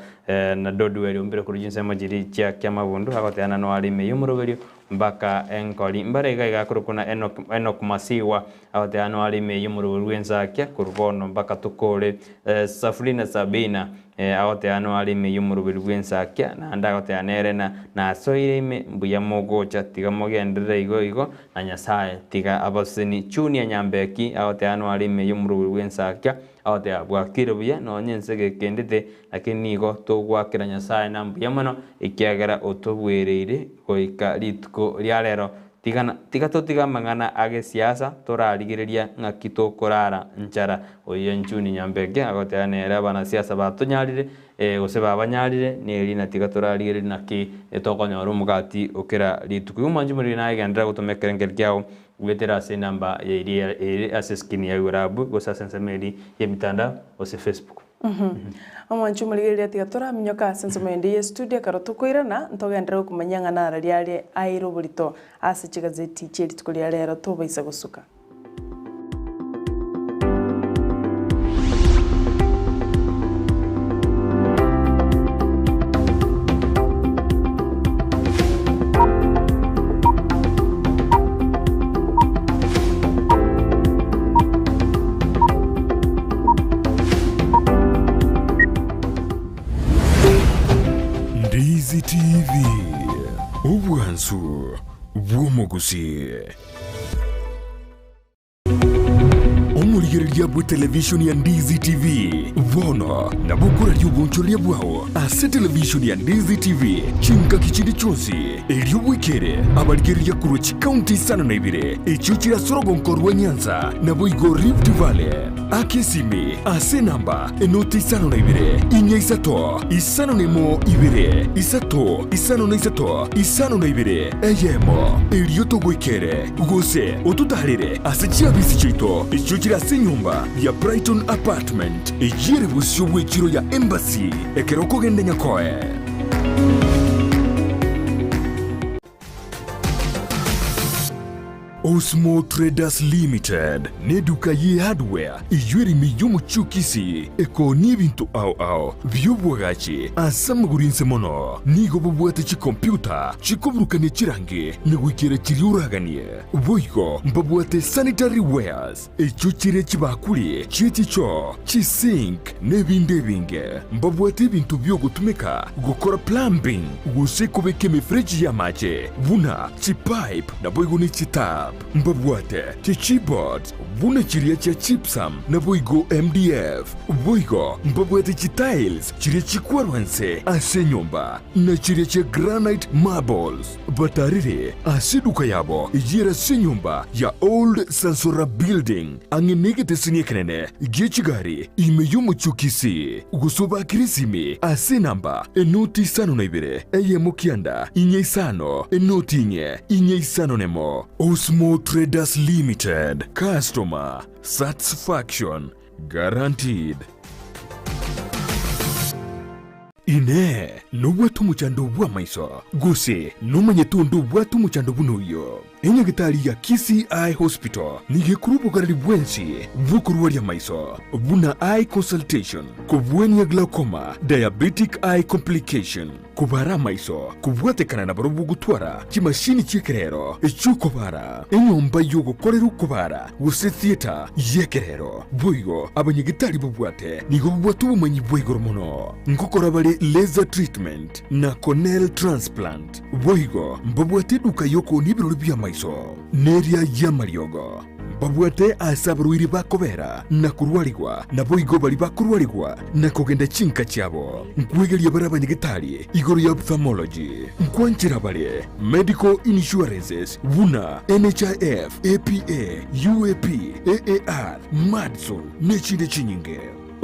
na Dodwell ombire korwa chinsemo chiria chia Kiamabundu agoteba na noare ime y'omoroberio Mpaka enkori mbare iga iga akorokwa na Enock, Enock Masiwa, agoteba noare ime y'omorobori bw'ensakia korwa bono mpaka tokore. Safrina Sabina, agoteba noare ime y'omorobori bw'ensakia, naende agoteba nere na nasoire ime, mbuya mogocha, tiga mogenderere igo igo, na Nyasaye tiga abasesenie. Junior Nyambeki, agoteba noare ime y'omorobori bw'ensakia, Agoteba, Bwakire buya, nonya ense gekendete, lakini nigo togoakera Nyasae na mbuya mono, ekiagera otobwereire goika rituko ria rero. Tigana, tiga totige amang'ana a gesiasa, torarigereria ng'aki tokorara nchara. Oyio Nchuni Nyambeke agoteba nere abanasiasa batonyarire, eh, gose babanyarire, neri na tiga torarigereria naki tokonyora omogati o kera rituko. Igo mwanche moriri naye genderera gotoma ekerengerio kiao Goetera ase enamba ya eria ere ase eskrini ya Urabu gose ase ensemo eria y'emitandao gose Facebook. Omwanchi omorigereria tiga toraminyoka ase ensemo ende y'estudio ekero tokoirana ntogenderere gokumanyia ng'a nararia are aire oborito ase chigazeti chie rituko ria rero tobaisa gosuka. Ndizi TV, obwansu bw'omogusii. Omorigereria bw'etelevishoni ya Ndizi TV bono nabo okoraria obonchoreria bwao ase televishoni ya Ndizi TV chingaki chinde chionsi, erio bwekere abarigereria korwa chikaunti isano na ibere echio chire ase orogonko rwa Nyanza naboigo Rift Valley. Aka esimi ase enamba enoti isano na ibere, inya isato, 51 2 3 53 52 eyemo, erio togoikere gose ototaarere ase chiabisi chiaito echio chire ase enyomba ya Brighton Apartment, eyio ere bosio bw'echiro ya Embassy ekero okogenda Nyakoe. Osmo Traders Limited neduka ye hardware eyio ere ime y'omochie o Kisii ekoonia ebinto ao ao bi'obwagachi ase amagoro inse mono. Nigo bobwate chikompyuta chikoburukania chirangi na goikera chiria oraganie. Boigo mbabwate sanitary wares echio chire chibakuri chie chichoo, chisink na ebinde ebinge. Mbabwate ebinto bi'ogotumeka gokora plumbing gose kobeka emefereji y'amache buna chipipe naboigo ne chitap. Mbabwate chichipboards buna chiria chia gypsum naboigo MDF. Boigo mbabwate chitiles chiria chikwarwa inse ase enyomba na chiria chia granite marbles. Batarire ase eduka yabo eyio ere ase enyomba ya Old Sansora Building, ang'e negeteseni ekenene gie chigari ime y'omochie o Kisii, gose obakire esimi ase enamba enoti 52 eyemo kianda inye isano enoti inye inye isano nemo. Osmo Traders Limited, Customer Satisfaction Guaranteed. Inee! Nobwate omochando bw'amaiso? Gose nomanyete onde obwate omochando buna oyio? Enyagitari ya Kisii Eye Hospital nigo ekorwa obogareri bwensi bw'okorwaria amaiso, buna eye consultation, kobwania glaucoma, diabetic eye complication, kobara amaiso, kobwatekana nabarobwo gotwara chimashini chi'ekerero chi'okobara, enyomba y'ogokorera okobara gose theatre y'ekerero. Boigo abanyagitari babwate nigo babwate obomanyi bwa igoro mono ngokora bare laser treatment na corneal transplant. Boigo mbabwate eduka y'okoonia ebirori bi'amaiso neria y'amariogo. Mbabwate aase abarwaire bakobera na korwarigwa, naboigo baria bakorwarigwa na kogenda chinka chiabo. Nkwegeria bare abanyagetari igoro ya ophthalmology. Nkwanchera bare medical insurances buna NHIF, APA, UAP, AAR, Madison, nechinde chinyinge.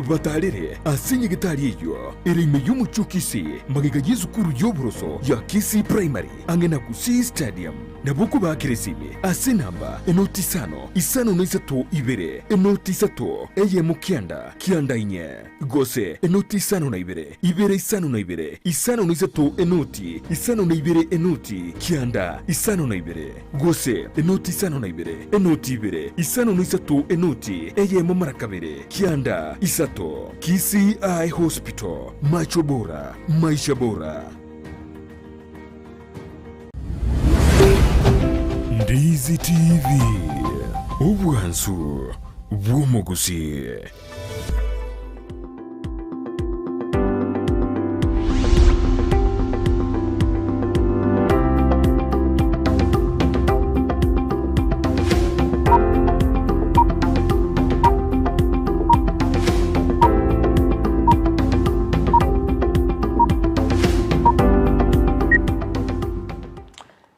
Batarere ase nyagetari eyio ere ime y'omochie o Kisii, magega y'esukuru y'oboroso ya Kisii Primary, ang'e na Gusii Stadium. Nabo okobaakera esimi ase enamba enoti isano, isano na isato ibere, enoti isato, eyemo kianda, kianda inye, gose enoti isano na ibere, ibere isano na ibere, isano na isato enoti, isano na ibere enoti, kianda, isano na ibere, gose enoti isano na ibere, enoti ibere, isano na isato enoti, eyemo mara kabere, kianda, isato. Kisii Eye Hospital, macho bora, maisha bora. Ndizi TV, obwansu bw'omogusii.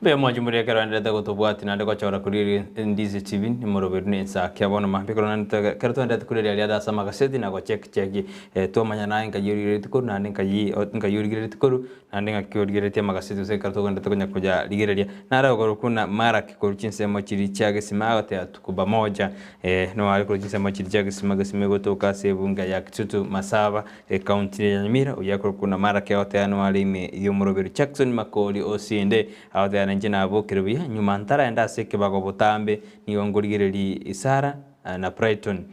Mbuya mwanche moria ekero aenderete gotobwatia naende gochora korigereria Ndizi TV nimoroberu na ensaki bono mambia ekero naende ekero twaenderete korigereria riria ase amagaseti na gocheck check twamanya naye nkai origereretie korwa naende nkai nkai origereretie korwa Naende ng'aki origereretie amagaseti gose ekero togenderete konya koyarigereria, nare okorokwa buna Maraki korwa chinsemo chiria chia gesima agoteeba tuko pamoja. Eh, nigo are korwa chinsemo chiria chia gesima, gesima egotoka ase ebunga ya Kitutu Masaba, ecounty ya Nyamira, oyio akorokwa buna Maraki agoteeba nigo are ime y'omoroberi Jackson Makori Osinde, agoteeba nainche nabokire buya, nyuma ntaraenda ase ekebago botambe, nigo nkorigereria Isara na Brighton.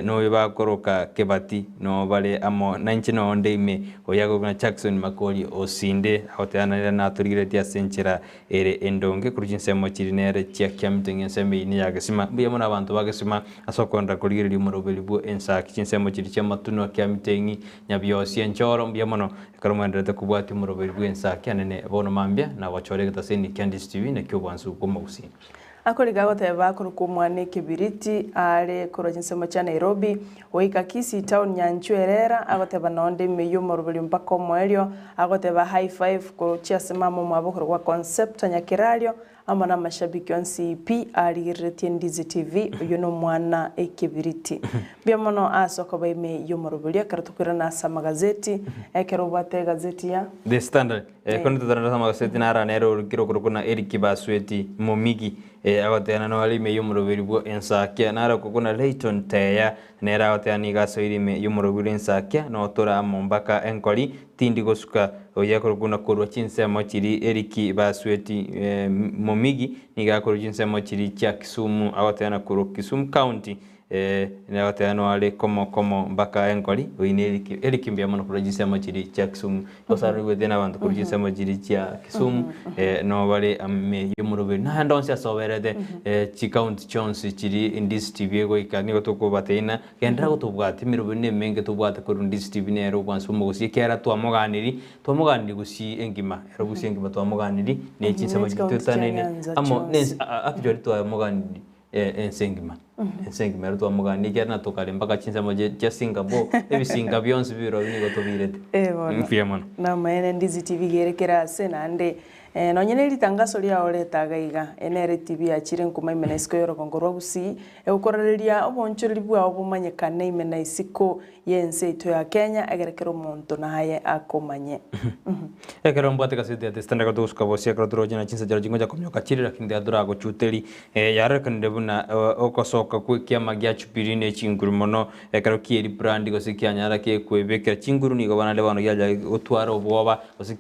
Noyo bakoroka Kebati, noo bare amo nainche nonde ime, oyo akorokwa buna Jackson Makori Osinde, agoteba nere natorigeretie ase enchera ere endonge korwa chinsemo chiria nere chia Kiamito ng'a ensemo eyio neya Gesima. Mbuya mono abanto ba Gesima ase okoenderera korigereria omoroberi bwe ensaki chinsemo chiria chia Matunwa, Kiamito-eng'i, Nyabiosi, Enchoro, mbuya mono ekero moendererete kobwatia omoroberi bwe ensaki anene bono mambia na gochora egetaseni kia Ndizi TV nakio obwansu bw'omogusii. Akorika agoteba akorokwa omwana ekebiriti are korwa chinsemo chia Nairobi goika Kisii town Nyanchwa erera agoteba nonde ime y'omoroberio mpaka omoerio agoteba high five gochia ase mama omwabo okorokwa Concepta Nyakerario amo na amashabiki onsi pi arigereretie Ndizi TV oyio nomwana ekebiriti. Mbuya mono ase okoba ime y'omoroberio ekero tokoirana ase amagazeti ekero obwate egazeti ya. The Standard. Ekero totarenda ase amagaseti nara nere orokire okorokwa na Eric Basweti Momigi agoteba nore ime y'omoroberi bwo ensakia nare okorokwa na Layton Teya nere agoteba nigo asoire ime y'omoroberi bw'ensakia notora amo mpaka enkori tindi gosuka oyo akorokwa na korwa chinsemo chiri Eric Basweti Momigi nigo akorwa chinsemo chiri chia Kisumu agoteba na korwa Kisumu County Ee, nagoteba noare komo komo mpaka enkori, oyio ne eriki, eriki mbuya mono korwa chinsemo chiria chia Kisumu. Gose aroigwete na abanto korwa chinsemo chiria chia Kisumu, no bare ime y'omoroberi. Naende onsi ase oberete, chicounty chionsi chiria Ndizi TV egoika nigo tokobateina, genderera gotobwatia emeroberi na emenge tobwate korwa Ndizi TV nere obwansu bw'omogosi ekiagera twamoganiri, twamoganiri gusii engima, ero gusii engima twamoganiri, ne chinsemo chiria Nechicounty chia toetanaine, Nyanza amo ne chionsi. actually twamoganiri. Ense engima, ense engima ero twamogania ekiagera natokare mpaka chinsemo chia Singapore, ebisinga bionsi birobio nigo tobirete. Eh bono. Mbuya mono. Namaene Ndizi TV iga ere kera ase naende nonye ne ritangaso riao reta iga iga, eye nere TV yachire nkuma ime na isiko y'orogongo rwa Gusii, egokorareria oboonchoreri bwao bomanyekane ime na isiko y'ense yaito ya Kenya egere kera omonto naye akomanye. Ekero mbwate gaseti ya The Standard ekero togosuka bosia ekero toroche na chinsa chiaro chingocha kominyoka chire lakini tiga toragochuteri yarorekanire buna ogosoka kw'ekiama gia Jubilee ne chinguru mono ekero kieri brand gose kianyara kekwebekera chinguru nigo naende bono giacha gotwara obwoba gose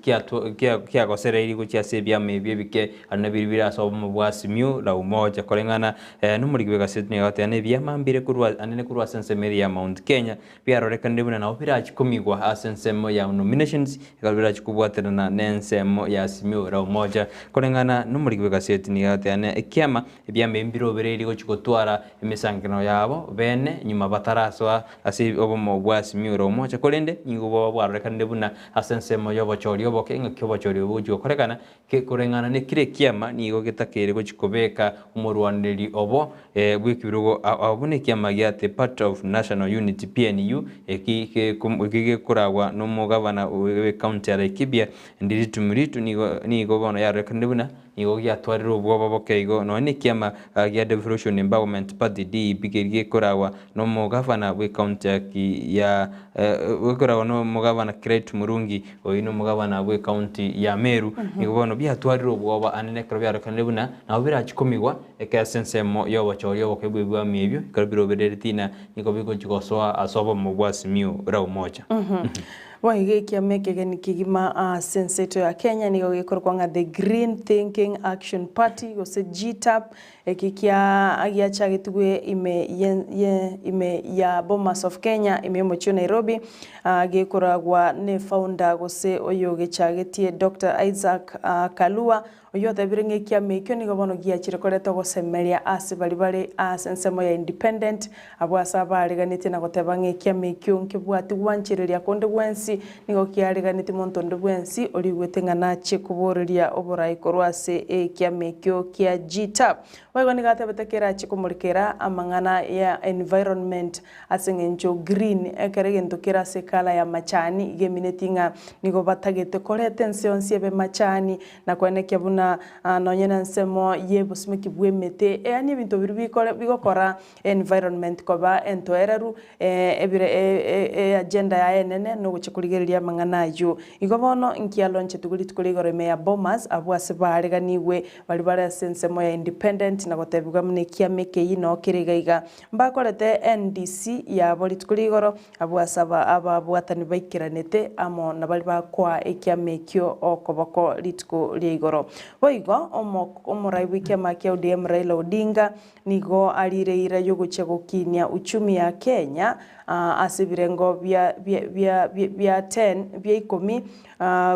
kiagosereiri gochia ase ebiama ebi ebike aria nabio bire ase obomo bwa Azimio la Umoja koreng'ana Nomoriki bw'egaseti nigo agoteba na ebiama mbire korwa anene korwa ase ensemo eria ya Mount Kenya, biarorekanire buna nabo birachie komigwa ase ensemo ya nominations, ekero birachie kobwaterana nensemo ya Azimio la Umoja. Koreng'ana nomoriki bw'egaseti nigo agoteba na ekiama ebiama ebi mbirobereirie gochia gotwara emesangererekano yabo bene nyuma batarasoa ase obomo bwa Azimio la Umoja, korende nigo boba bwarorekanire buna ase ensemo y'obochori oboke engaki obochori obo bogochia gokorekana Koreng'ana nekire ekiama nigo getakeire gochia kobeka omorwanereri obo bw'ekebirogo ao buna ekiama gia The Party of National Unity, PNU, eki gekoragwa nomogabana bw'ecounty ya Laikipia, Ndiritu Muritu, nigo bono yarorekanire buna. Nigo giatwarire obwoba boke igo nonya nekiama gia Devolution Empowerment Party, DEP, keria gekoragwa nomogavana bw'ecounty ya ya gekoragwa nomogavana Kiraitu Murungi, oyio nomogavana bw'ecounty ya Meru. Nigo bono biatwarire obwoba anene ekero biarokanire buna nabo birachie komigwa ekero ase ensemo y'obochori oboke bw'ebiami ebio ekero birobereretie na nigo bigochia gosoa ase obomo bwa Azimio la Umoja. Boigo ekiama ekegeni kegima ase ense yaito ya Kenya nigo gekorokwa ng'a The Green Thinking Action Party gose GTAP, eki kia giachagetigwe ime ye ye ime ya Bomas of Kenya ime y'omochie o Nairobi, gekoragwa ne founder gose oyogechagetie Doctor Isaac Kalua Oyio otebire ng'a ekiama ekio nigo bono giachire koreta ogosemeria ase baria bare ase ensemo ya Independent, abwo ase abaariganetie na goteba ng'a ekiama ekio nkebwati gwanchereria konde gwensi, nigo kiariganetie monto onde bwensi origwete ng'a nachie koboreria oborai korwa ase ekiama ekio kia GTAP. Boigo nigo atebete kerachie komorekera amang'ana ya environment Ase engencho green ekero egento kere ase ecolour ya machani iga emineti ng'a nigo batagete koreta ense yonsi ebe machani na koenekia buna nonye na ensemo y'obosimeki bw'emete yaani ebinto biria bikore bigokora environment koba entoereru ebire eagenda yaye enene nogochia korigereria amang'ana ayio. Igo bono nki alonchetigwe rituko ria igoro ime ya Bomas abwo ase baariganigwe baria bare ase ensemo ya independent na gotebigwa buna ekiama ekeyio noo kere iga iga. Mbakorete NDC yabo rituko ria igoro, abwo ase ababwatani baikeranete amo na baria bakoa ekiama ekio okoboko rituko ria igoro. Boigo omorai bw'ekiama kia ODM Raila Odinga nigo arire eira y'ogochia gokinia uchumi ya Kenya ase ebirengo bia bia bia 10 bia ikomi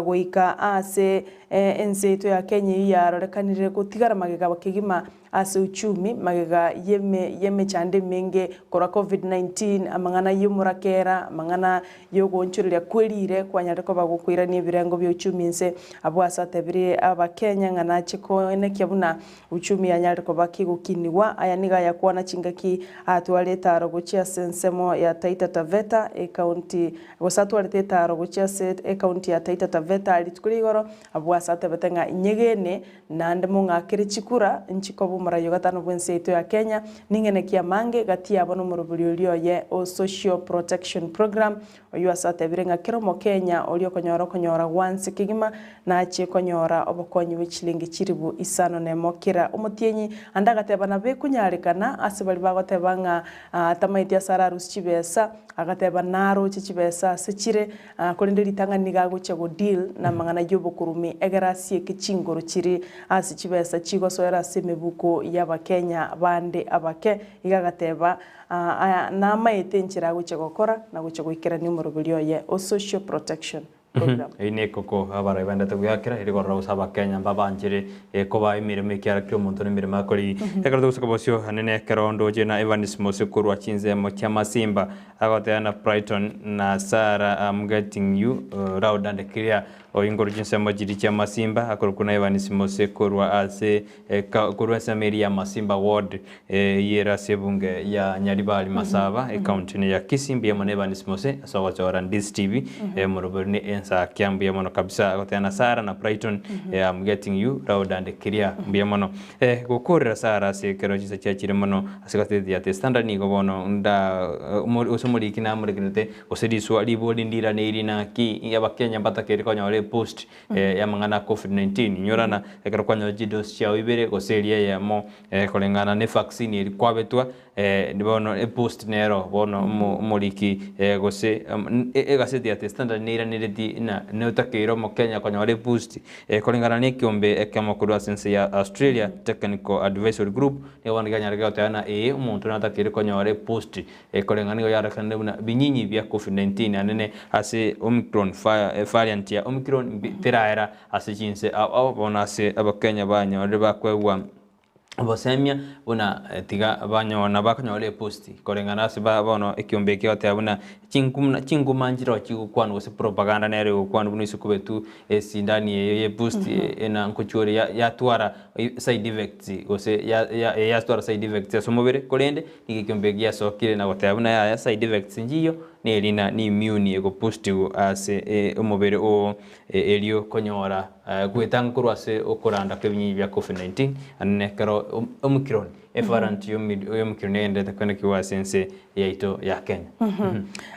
goika ase ense yaito ya Kenya eyio yarorekanire gotigara magega kegima Ase uchumi, magega y'emechando emenge korwa Covid-19, amang'ana y'omorakera, amang'ana y'ogoonchoreria kwerire kwanyarire koba gokoirania ebirengo bia uchumi inse. Abwo ase atebirie Abakenya ng'a nache koenekia buna uchumi yanyarire koba kegokinigwa. Aya nigo ayakwana chingaki atware etaro gochia ase ensemo ya Taita Taveta ecounty gose atwarete etaro gochia ase ecounty ya Taita Taveta rituko ria igoro. Abwo ase atebete ng'a inyegene Naende mong'akere chikura, nchikoba omoraia o gatano bw'ense yaito ya Kenya, ning'ene ki amange gati yabo nomorobori oria oye o Social Protection Programme, oyio ase atebire ng'a kera Omokenya oria okonyora okonyora gwanse kegima nachie konyora obokonyi bwe chilingi chiribu isano nemo kera omotienyi. Ande agateba nabo ekonyarekana ase baria bagoteba ng'a tamaeti ase ararusie chibesa, agateba naroche chibesa ase chire, Korende ritang'ani nigo agochia go deal namang'ana y'obokurumi egere asieke chingoro chiri ase chibesa chigosoera ase emebuko y'abakenya bande abake. Iga agateba aya namaete enchera agochia gokora na gochia goikerania omoroberi oye o social protection program. Eyio nekoko abarai baendete goeakera ere korora gose abakenya mbabanchere koba emeremo ekiara kera omonto nemeremo akorigia. Ekero togosuka bosio anene ekero ndoche na Evans Mose korwa chinsemo chia Masimba Agoteba na Brighton na Sarah am getting you loud and clear oyo nkorwa chinsemo chiria chia Masimba akorokwa na Evans Mose korwa ase korwa ensemo eria ya Masimba ward eyio ere ase ebunge ya Nyaribari Masaba ecounty ene ya Kisii mbuya mono Evans Mose ase ogochora Ndizi TV morobori ne ensakia mbuya mono kabisa agoteba na Sarah na Brighton am getting you loud and clear mbuya mono Gokoorera Sara ase ekero chinsa chiachire mono ase egaseti ya The Standard nigo bono nda gose omoriki namorekerete gose riswa ribori ndiraneiri naki abakenya mbatakeire konyora epost y'amang'ana a Covid 19 inyorana ekero kwanyora chidosi chiao ibere gose eria eyemo koreng'ana ne vaccine eria kwabetwa bono epost nero bono omoriki gose egaseti ya The Standard neiranereti ng'a notakeire omokenya konyora eboost koreng'ana na ekeombe ekemo korwa ase ense ya Australia Technical Advisory Group nigo bono kianyarete goteba ng'a ee omonto natakeire konyora eboost koreng'ana nigo yarorekanire buna binyinyi bia Covid 19 anene ase Omicron variant ya Omicron teraera ase chinse ao ao bono ase abakenya banyorire bakoegwa obosemia buna tiga banyona bakonyora eposti koreng'ana ase ba bono ekiombe eke goteba buna chinkuma chinkuma nchiroo chigokwanwa gose propaganda nere egokwanwa buna ase kobetu esindani eye ya eboost ena nkochwa ore ya yatwara side effects gose ya ya yatwara side effects ase omobere korende nigo ekiombe eke giasokire na goteba buna yaya side effects nchiyo. Neri na n'immune egoboostiwa ase omobere oo erio konyora gwetanga korwa ase okoranda kwa ebinyinyi bia Covid-19 ande nekero Omicron, evariant ya Omicron egenderete koenekigwa ase ense yaito ya Kenya.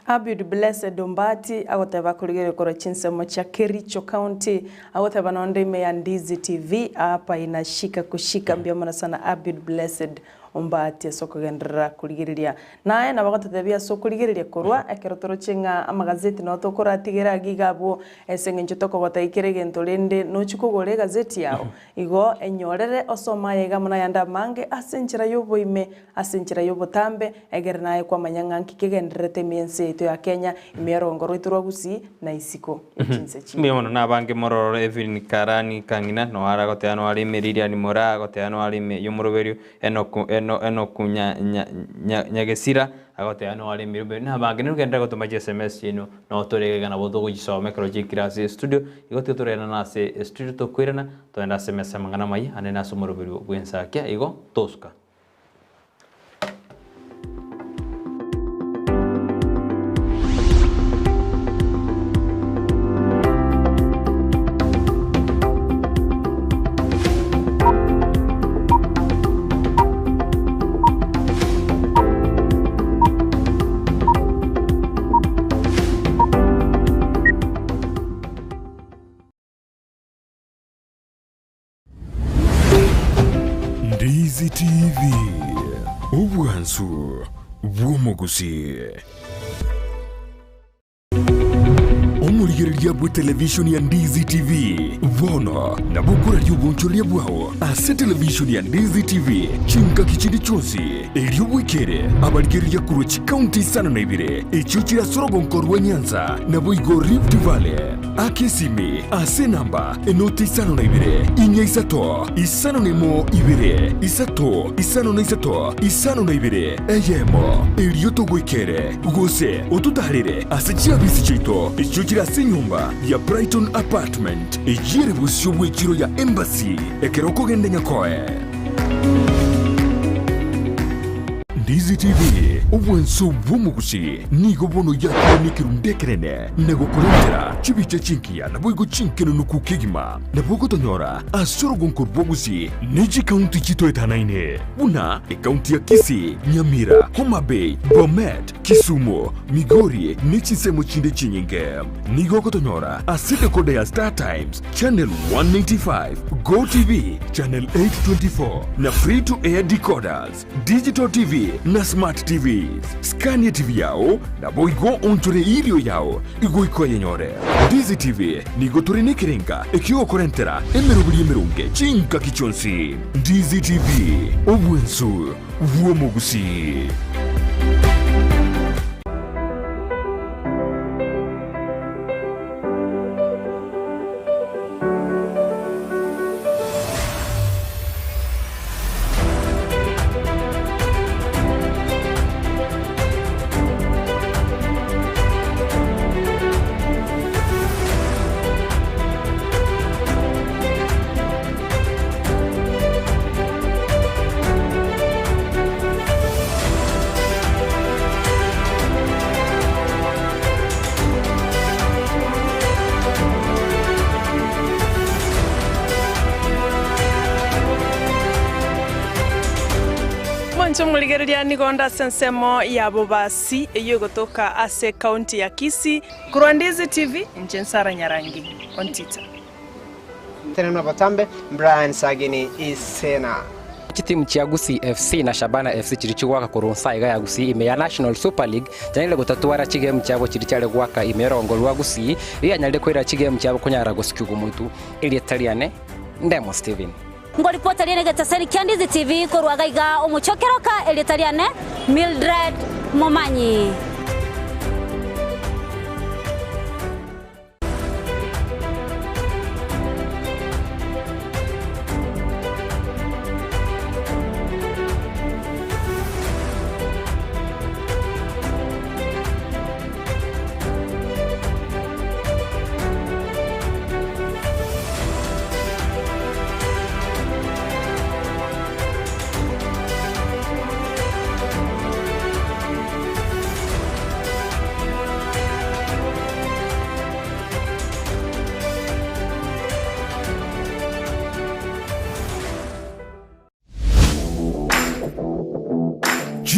Abud Blessed Ombati agoteba akorigereria korwa chinsemo chia Kericho County, agoteba nonde ime ya Ndizi TV hapa inashika kushika mbuya mono sana Abud Blessed Ombati ase okogenderera korigereria. Naye nabo agototebia ase okorigereria korwa ekero toroche ng'a amagazeti nao tokoratigere agiga iga abwo ase eng'encho tokogotebia kera egento rende nochie kogora egazeti yao. Igo enyorere osome aya iga amo nayande amange ase enchera y'oboime, ase enchera y'obotambe, egere naye kwamanya ng'a nki kegendererete ime y'ense yaito ya Kenya, ime y'orongo rwaito rwa Gusii, na isiko ye chinse chinde. Mbuya mono nabange mororo Evelyn Karani Kang'ina noara goteba noare ime Lilian Moraa agoteba noare ime y'omoroberio Enoku eno Enoku nya nya nya Nyagesira agoteba noare ime y'omoroberio nabange nigo gotoma chi sms chiaino nabo tore iga nabo togochisoma ekero chiikire ase estudio igo tiga torenana ase estudio tokoirana togende ase emesa amang'ana amaya ande nase omoroberio bw'ensakia igo tosuka. Ndizi TV, obwansu bw'omogusii. Omorigereria bwe televishoni ya Ndizi TV bono nabo okoraria obonchoreria bwao ase televishoni ya Ndizi TV chingaki chinde chionsi, erio bwekere abarigereria korwa chikaunti isano na ibere echio chire ase orogonko rwa Nyanza naboigo Rift Valley. Aka esimi ase enamba enoti isano na ibere, inya isato, isano na emo ibere, isato, isano na isato, isano na ibere, eyemo, erio togoikere, gose ototaarere ase chiabisi chiaito echio chire ase enyomba ya Brighton Apartment, eyio ere bosio bw'echiro ya Embassy, ekero okogenda Nyakoe. Ndizi TV, obwanso bw'omogusi, nigo bono yakire nekerundu ekenene. na gokorentera chibicha chingiya naboigo chinkenenuku kegima, nabo ogotonyora ase orogonko rw'obosio ne chikaunti chitoetanaine, buna ekaunti ya Kisii, Nyamira, Homa Bay, Bomet, Kisumu, Migori ne chinsemo chinde chinyinge. Nigo ogotonyora ase decoder ya Star Times, Channel 185, Go TV, Channel 824 na Free to Air decoders. Digital TV na Smart TVs. Skania TV yao, naboigo onchore erio yao igoika oyenyore. Ndizi TV nigo tore nekerenga ekiogokorentera emeroberi emeronge chingaki chionsi. Ndizi TV, obwensu bw'omogusii. Mwanche omorigereria nigo onde ase ensemo ya Bobasi eyio egotoka ase ekaunti ya Kisii. Korwa Ndizi TV, inche Nsara Nyarangi Ontita. Tenena botambe, Brian Sagini Isena. Chitimu chia Gusii FC na Shabana FC chiria chigoaka korwa nsa iga ya Gusii ime ya National Super League chianyarire gotatwara chigemu chiabo chiria chiare goaka ime y'orongo rwa Gusii rianyarire koira chigemu chiabo konyara gosikigwa omotu. Erieta riane Ndemo Stephen. Ngoripota riane egetasani kia Ndizi TV korwa iga iga omochie o Keroka, erieta riane Mildred Momanyi.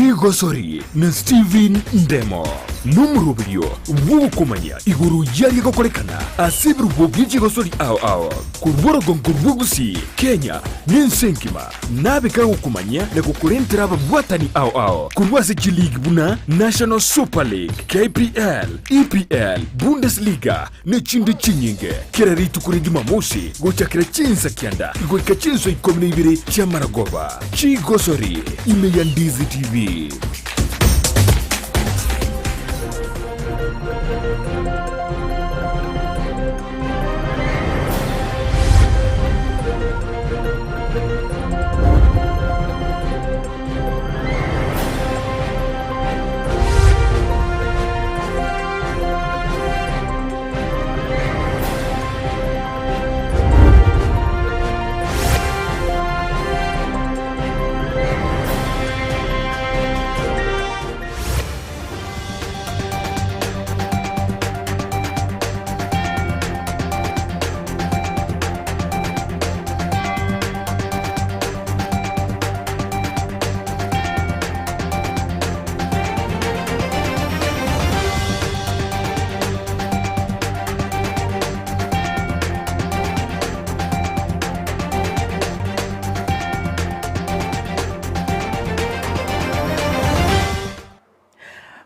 Chigosori na Steven Ndemo nomoroberio bw'ogokomanya igoro yaria gokorekana ase ebirubo bie chigosori ao ao korwa orogongo rwa Gusii, Kenya na ense engima. Nabe kagokomanyia na gokorentera ababwatani ao ao korwa ase chiligi buna National Super League, KPL, EPL, Bundesliga na echinde chinyinge. Kera rituko ria Jumamosi gochakera chinsa kianda goika chinsa ikomi na ibere chi'amaragoba. Chigosori ime ya Ndizi TV.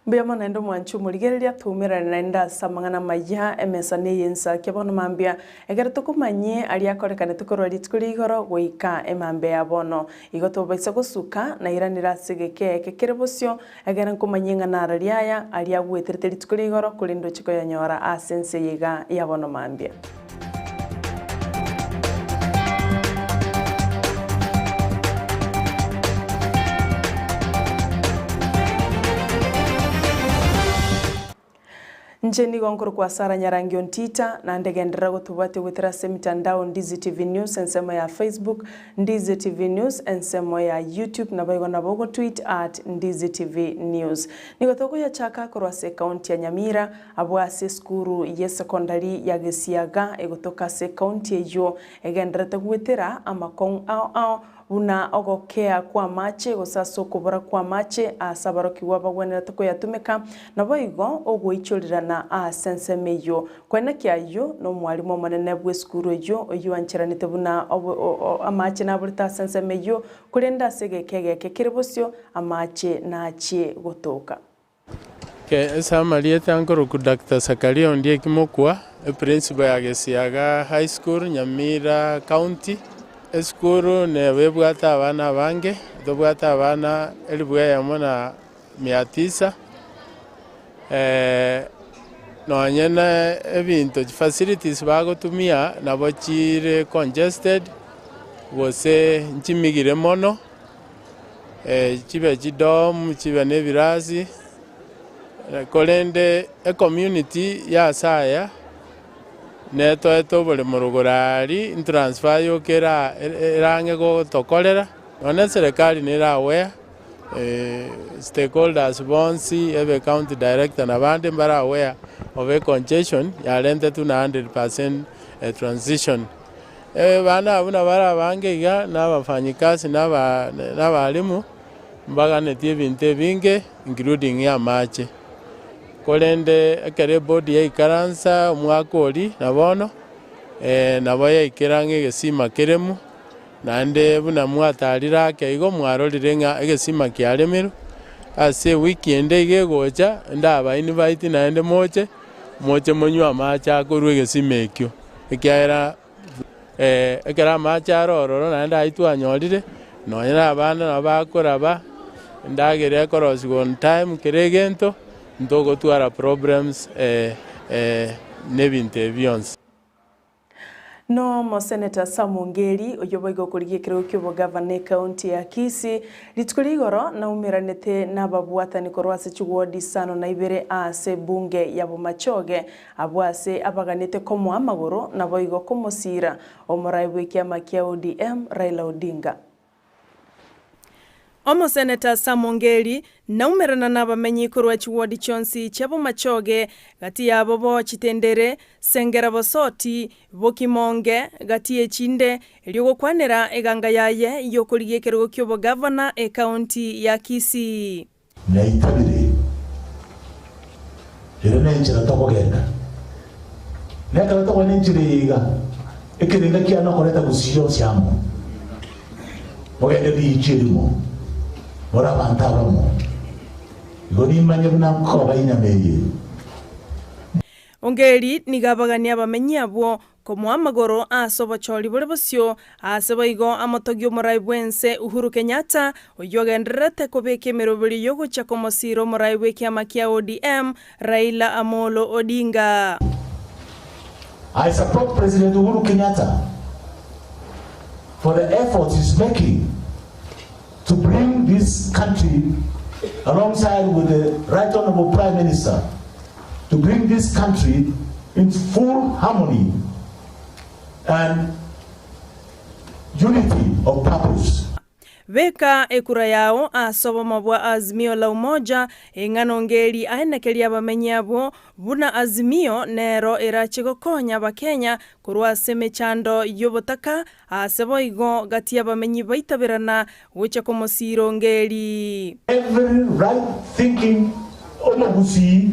Mbuya mono naende omwanchi omorigereria, toumerane naende ase amang'ana amaya, emesa neye ensaki bono mambia, ekero tokomanyie aria akorekanete korwa rituko ria igoro goika emambia ya bono. Igo tobaisa gosuka, nairanire ase egeka eke kere bosio, ekero nkomanyia ng'a nararia aya aria agweterete rituko ria igoro, korende ochie koyanyora ase ense eye iga ya bono mambia. Inche nigo nkorokwa Sarah Nyarangi Ontita, naende genderera gotobwatia goetera ase emitandao Ndizi TV News ensemo ya Facebook, Ndizi TV News ensemo ya YouTube, naboigo nabo ogotweet at Ndizi TV News. Nigo tokoyachaka korwa ase ekaunti ya Nyamira, Abwo ase esukuru y'esekondari ya Gesiaga egotoka ase ekaunti eyio egendererete goetera amakong'u ao ao buna ogokea kw'amache gose ase okobora kw'amache aase abarokigwa bagwenerete koyatumeka, naboigo ogoichorirana aase ensemo eyio. Koenekia ayio nomwalimu omonene bw'esukuru eyio oyio ancheranete buna amache naborete ase ensemo eyio, korende ase egeka egeke kere bosio amache nachie gotoka. Ase amarieta nkorokwa Doctor Zakaria Ondieki Mokua, eprinciple ya Gesiaga High School, Nyamira County. Esukuru neba ebwate abana abange, tobwate abana elifu eyemo na mia tisa, nonye na ebinto chifacilities bagotumia nabo chire congested, gose nchimigire mono. Chibe chidom, chibe na ebirasi, korende ecommunity ya ase aya netoete oboremo rogoro aria, etransfer yoka era erang'e gotokorera, nonya eserekari nere aware, stakeholders bonsi, ebe county director na abande mbare aware of econgestion yarentetwe na 100% transition. Abana abwo nabare abange iga, na abafanyikasi, na abalimu, mbaganetie ebinto ebinge including amache. Korende ekero ebodi yaikaransa omwaka oria na bono, nabo yaikera ng'a egesima keremu, naende buna mwatarire ake igo mwarorire ng'a egesima kiaremirwe, ase ewiki ende iga egocha, ndaba invite naende moche, moche monywe amache akorwa egesima ekio. Ekiagera ekero amache are ororo naende ayio twanyorire, nonye na abana nabo bakoraba, endagera ekorosigwa on time kera egento, ntogotwara problems na ebinto ebi bionsi. Nomoseneta Sam Ongeri, oyio boigo okorigia ekerogo ki'obogavana ekaunti ya Kisii, rituko ria igoro naumeranete nababwatani korwa ase chiwodi isano na ibere ase ebunge ya Bomachoge Abwo ase abaganete komoa amagoro, naboigo komosiira omoraai bw'ekiama kia ODM, Raila Odinga. Omoseneta Sam Ongeri naumerana nabamenyi korwa chiwodi chionsi chia Bomachoge, gati yabo bo Chitendere, Sengera Bosoti, Bokimonge, gati y'echinde, erio gokwanera eganga yaye y'okorigia ekerogo ki'obogavana ekaunti ya Kisii. Naitabire, ere nenchera tokogenda. Na ekero tokogenda enchera eye iga, ekerenga kiane okoreta gusii yonsi amo, mogende riicho erimo, more abanto abamo. Igo nimanye buna nkoba enyama eye. Ongeri nigo abagania abamenyi abwo Komoa amagoro ase obochori bore bosio, aase boigo amotogie omorai bw'ense Uhuru Kenyatta, oyio ogendererete kobeka emeroberio y'ogochia komosiira omorai bw'ekiama kia ODM, Raila Amolo Odinga. I support President Uhuru Kenyatta for the efforts he's making to bring this country alongside with the Right Honourable Prime Minister to bring this country in full harmony and unity of purpose. Beka ekura yao ase obomo bwa Azimio la Umoja, eng'ana ongeri aenekerie abamenyi abwo buna Azimio nero erache gokonya abakenya korwa ase emechando y'obotaka Aase boigo gati y'abamenyi baitaberana gocha komosiira ongeri. Every right thinking Omogusii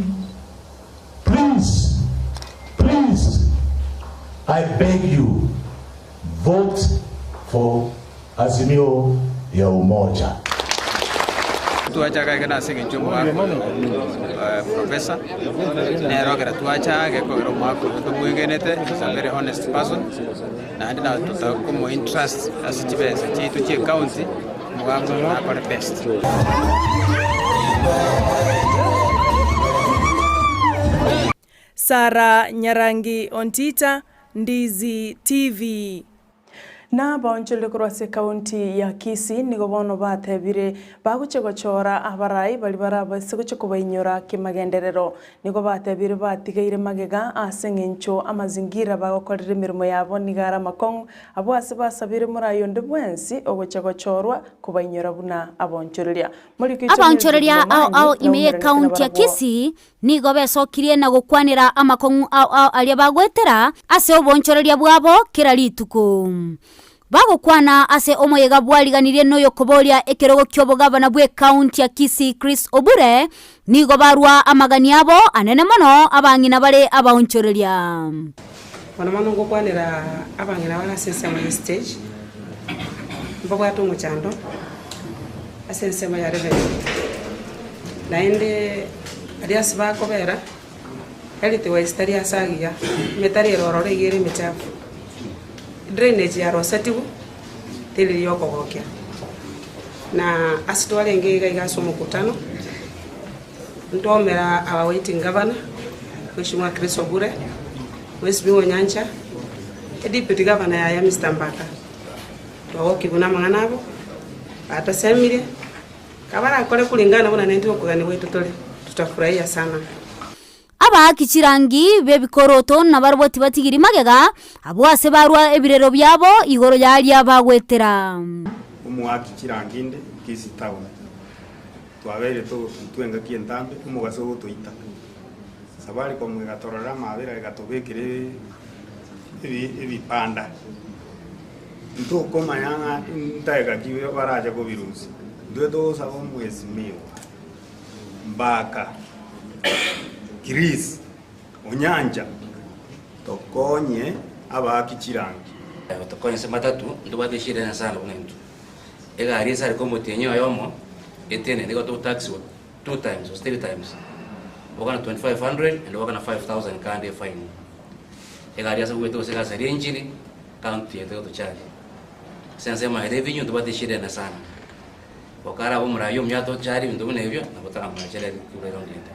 please please I beg you vote for Azimio ya Umoja. Twachaga iga nase engencho y'omogaka oyo professor, nere ogera twacha gekogera omogaka oyo ntomwegenete, is a very honest person, naende nabo totakomo entrust ase chibesa chiaito chia ecounty, omogaka oyo nakore best. Sarah Nyarangi Ontita, Ndizi TV. Na abaonchorire korwa ase ekaunti ya Kisii nigo bono batebire bagochia gochora abarai baria barabase gochia kobainyora kemagenderero. Nigo batebire batigaire magega ase eng'encho amazingira bagokorera emeremo yabo nigo are amakong'u, abwo ase basabire morai onde bwensi ogochia gochorwa kobainyora buna abaonchoreria. Morikio oito Mildred Abaonchoreria ao Momanyi ao ime naumeranete y'ekaunti ya nabarabwo. Kisii Nigo besokirie na gokwanera amakong'u ao ao aria bagoetera ase oboonchoreria bwabo kera rituko. Bagokwana ase omoyega bwariganirie noyokoboria ekerogo ki'obogavana bw'ekaunti ya Kisii Chris Obure, nigo barua amagani abo anene mono abang'ina bare abaonchoreria. Mono mono ngokwanera abang'ina bare ase ensemo ye stage, mbabwate omochando ase ensemo ya revenue. Naende aria ase bakobera, health wise tari ase agiya, emetaro ere ororo iga ere emechafu. Drainage yarosetigwe, teri ya okogokia. Na ase twarenge iga iga ase omokutano, ntomera our waiting governor, Mheshimiwa Chris Obure, Mheshimiwa Onyancha, Deputy Governor yaye Mister Mbaka. Twagokigwa namang'ana abo, batosemire. Kabarakore kulingana buna nentwe okogania gwaito tore, tutafurahia sana. Abaaki chirangi b'ebikoroto nabarabwo tibatigiri magega, abwo ase barua ebirero biabo igoro y'aria bagwetera. Omoaki chirangi inde Kisii town twabeire togotutwa engaki entambe omogaso ogotoita. Safaricom egatororera amabera egatobekera ebipanda. Ntokomanya ng'a ntageka ki barache kobirusia. Intwe togosaba omwesimigwa Mbaka, Chris, Onyancha tokonye abaaki chirangi. Tokonye ase matatu ntobwate eshida ene sana buna intwe. Egari ase arenge omotienyi oyomo etenene nigo togotaxiwa two times gose three times, okana 2500 and okana 5000 kande efaini. Egari ase goeta gose egasaria engine, county yaito egotocharia. Ase ensemo ya revenue ntobwate eshida ene sana. Okarabe omoraia omuya atocharie ebinto buna ebio, nabo toramwachere ribaga rinde.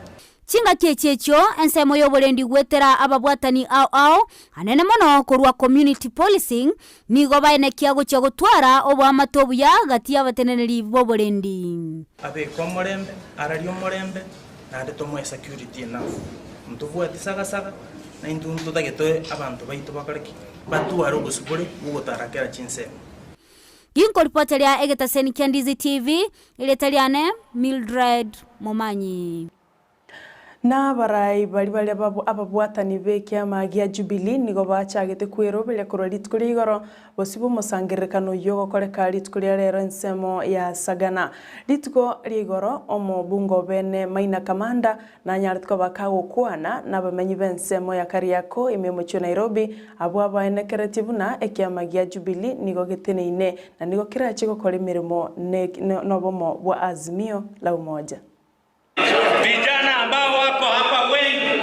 Chingaki echi echio ensemo y'oborendi goetera ababwatani ao ao, anene mono korwa community policing, nigo baenekia gochia gotwara oboamate obuya gati y'abateneneri b'oborendi. Abeke omorembe, ararie omorembe, naende tomoe security enough. Ntobwati sagasaga, na intwe ntotagete abanto baito bakore ki? Batware obosibore bw'ogotara kera chinsemo. Ginkoripoteria egetaseni kia Ndizi TV, erieta riane Mildred Momanyi. Na abarai baria baria ababwatani b'ekiama gia Jubilee nigo bachagete kweroberia korwa rituko ria igoro bosio bw'omosangererekano oyio ogokoreka rituko ria rero ensemo ya Sagana. Rituko ria igoro omobunge obene Maina Kamanda nanyarete koba kagokwana nabamenyi b'ensemo ya Kariakoo ime omochie o Nairobi abwo abaenekeretie buna ekiama gia Jubilee nigo geteneine na nigo kerache gokora emeremo nobomo bwa Azimio la Umoja. Vijana ambao wako hapa wengi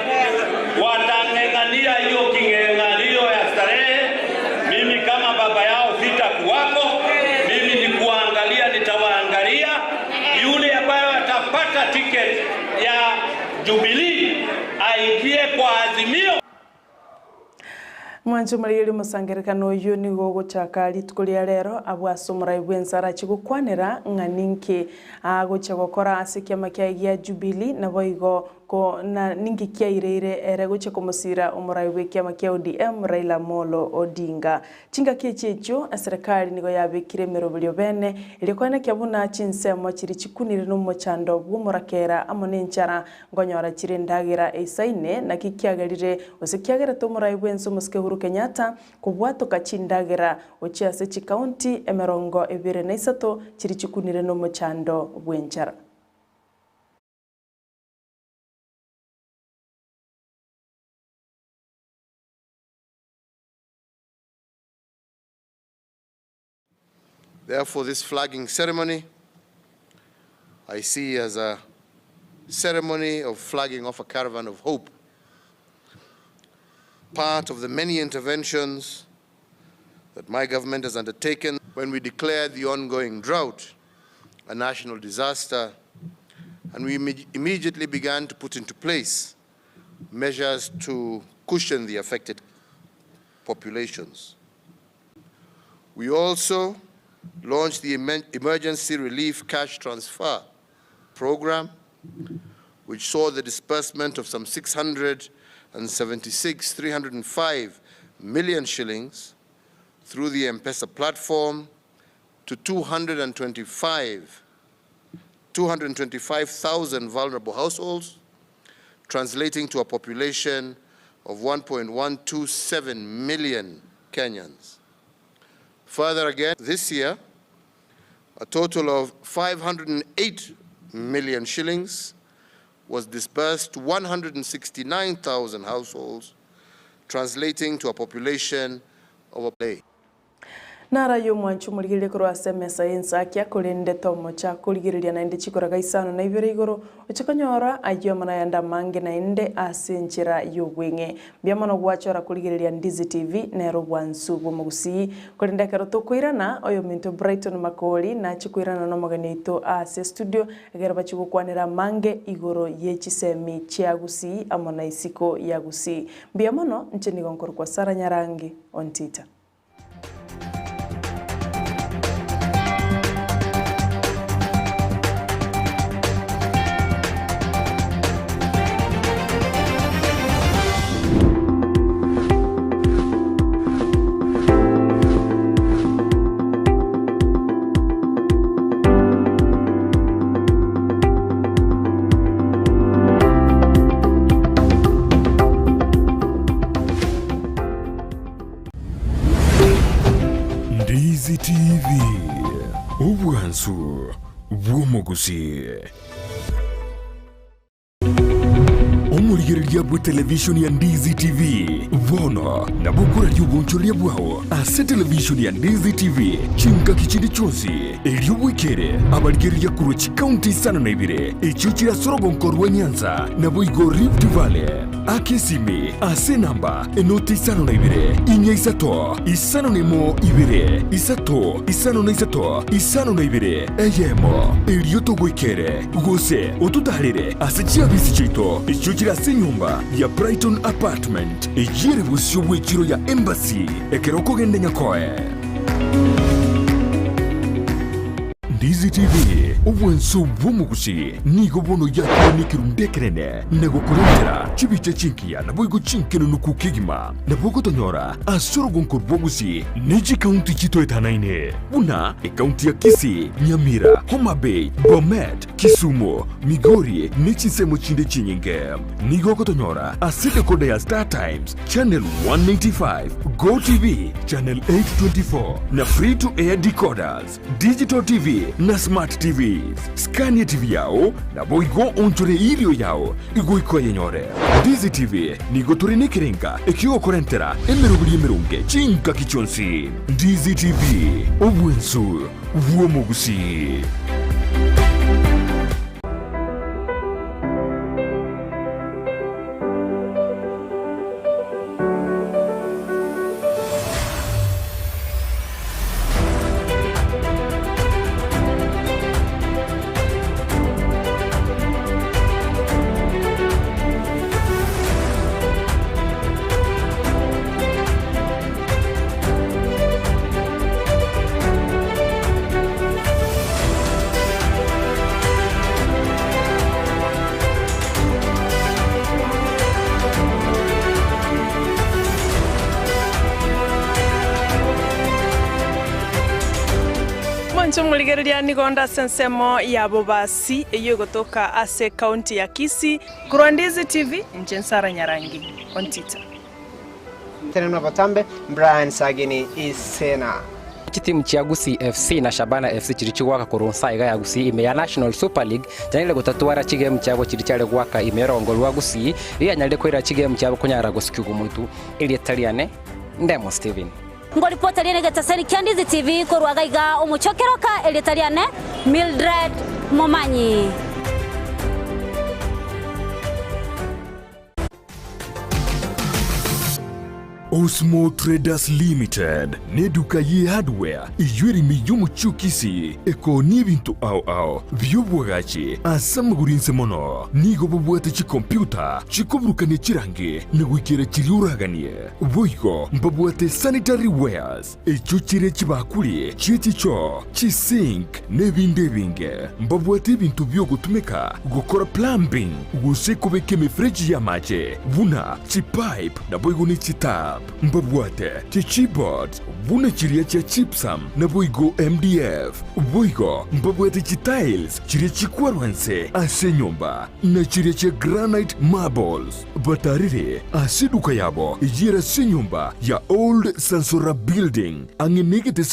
watang'eng'ania hiyo king'eng'anio ya starehe. Mimi kama baba yao sitakuwako, mimi ni kuangalia, nitawaangalia. Yule ambayo atapata tiketi ya Jubilee aingie kwa Azimio. Mwanche omorigereria omosangererekano oyio nigo ogochaka rituko ria rero abwo ase omorai bw'ense arache gokwanera ng'a ninki agochia gokora ase ekiama kiaye gia Jubilee naboigo ko na ninki kiaireire ere gochia komosira omorai bw'ekiama kia ODM Raila Amolo Odinga. Chingaki echi echio eserekari nigo yabekire emeroberio bene erio koenekia buna chinsemo chiria chikunire nomochando bw'omorakera amo nenchara Nkonyora chire endagera eisaine, naki kiagerire, gose kiagerete omorai bw'ense omosike Uhuru Kenyatta kobwatoka chindagera gochia ase chikaunti 23 chiria chikunire nomochando bw'enchara. Therefore, this flagging ceremony I see as a ceremony of flagging off a caravan of hope, part of the many interventions that my government has undertaken when we declared the ongoing drought a national disaster, and we immediately began to put into place measures to cushion the affected populations. We also launched the Emergency Relief Cash Transfer Program, which saw the disbursement of some 676, 305 million shillings through the M-Pesa platform to 225 225,000 vulnerable households, translating to a population of 1.127 million Kenyans. Further again, this year, a total of 508 million shillings was disbursed to 169,000 households, translating to a population of a Naro ayio omwanchi omorigereria korwa ase emesa y'ensakia, korende tomocha korigereria naende chikoraga isano na ibere igoro, oche konyora ayio amo nayande amange naende ase enchera y'obweng'e. Mbuya mono gwachora korigereria Ndizi TV, nero obwansu bw'omogusii. Korende ekero tokoirana, oyominto Brighton Makori nache koirana nomogeni oito ase estudio, ekero bachia gokwanera amange igoro ye chisemi chia Gusii amo na isiko ya Gusii. Mbuya mono, inche nigo nkorokwa Sarah Nyarangi Ontita. Ndizi TV, obwansu bw'omogusii. Omorigereria bwe televishoni ya Ndizi TV bono nabo okoraria obonchoreria bwao ase televishoni ya Ndizi TV chingaki chinde chionsi erio bwekere abarigereria korwa chikaunti isano na ibere echio chire ase orogonko rwa Nyanza naboigo Rift Valley. Aka esimi ase enamba enoti isano na ibere, inya isato, isano na emo ibere, isato, isano na isato, isano na ibere, eyemo, erio togoikere, gose ototaarere ase chiabisi chiaito echio chire ase enyomba ya Brighton Apartment, eyio ere bosio bw'echiro ya Embassy, ekero okogenda Nyakoe. Ndizi TV, obwanso bw'omogusi nigo bono yakire nekerundu ekenene na gokorentera chibicha chingiya naboigo chinkenunuku kegima. Nabo ogotonyora ase orogonko rwa Gusii ne chikaunti chitoetanaine buna ekaunti ya Kisii, Nyamira, Homa Bay, Bomet, Kisumu, Migori ne chinsemo chinde chinyinge. Nigo ogotonyora ase decoder ya Star Times, Channel 185, Go TV, Channel 824 na Free to Air decoders, Digital TV na Smart TVs. Scania TV yao naboigo onchore erio yao igoika oyenyore. Ndizi TV nigo tore nekerenga ekiogokorentera emeroberi emeronge chingaki chionsi. Ndizi TV, obwensu bw'omogusii. Mwanche omorigereria nigo onde ase ensemo ya Bobasi eyio egotoka ase ekaunti ya Kisii. Korwa Ndizi TV, inche Nsara Nyarangi, Ontita. Teneno botambe, Brian Sagini Isena. Chitimu chia Gusii FC na Shabana FC chiria chigoaka korwa nsa iga ya Gusii ime ya National Super League chianyarire gotatwara chigemu chiabo chiria chiare goaka ime y'orongo rwa Gusii rianyarire koira chigemu chiabo konyara gosikigwa motu. Erieta riane Ndemo Stephen. Ngoripota riane egetaseni kia Ndizi TV korwa gaiga omochie o Keroka erieta riane Mildred Momanyi. Osmo Traders Limited neduka ye hardware eyio ere ime y'omochie o Kisii ekoonia ebinto ao ao bi'obwagachi ase amagoro inse mono. Nigo babwate chikompiuta chikoburukania chirangi na goikera chiria oraganie. Boigo mbabwate sanitary wares echio chire chibakuri chie chichoo, chisink na ebinde ebinge. Mbabwate ebinto bi'ogotumeka gokora plumbing gose kobeka emefereji y'amache buna chipipe naboigo ne chitap. Mbabwate chichipboards buna chiria chia gypsum naboigo MDF. Boigo mbabwate chitiles chiria chikwarwa nse ase enyomba na chiria chia granite marbles. Batarire ase eduka yabo eyio ere ase enyomba ya Old Sansora Building ang'e negetese.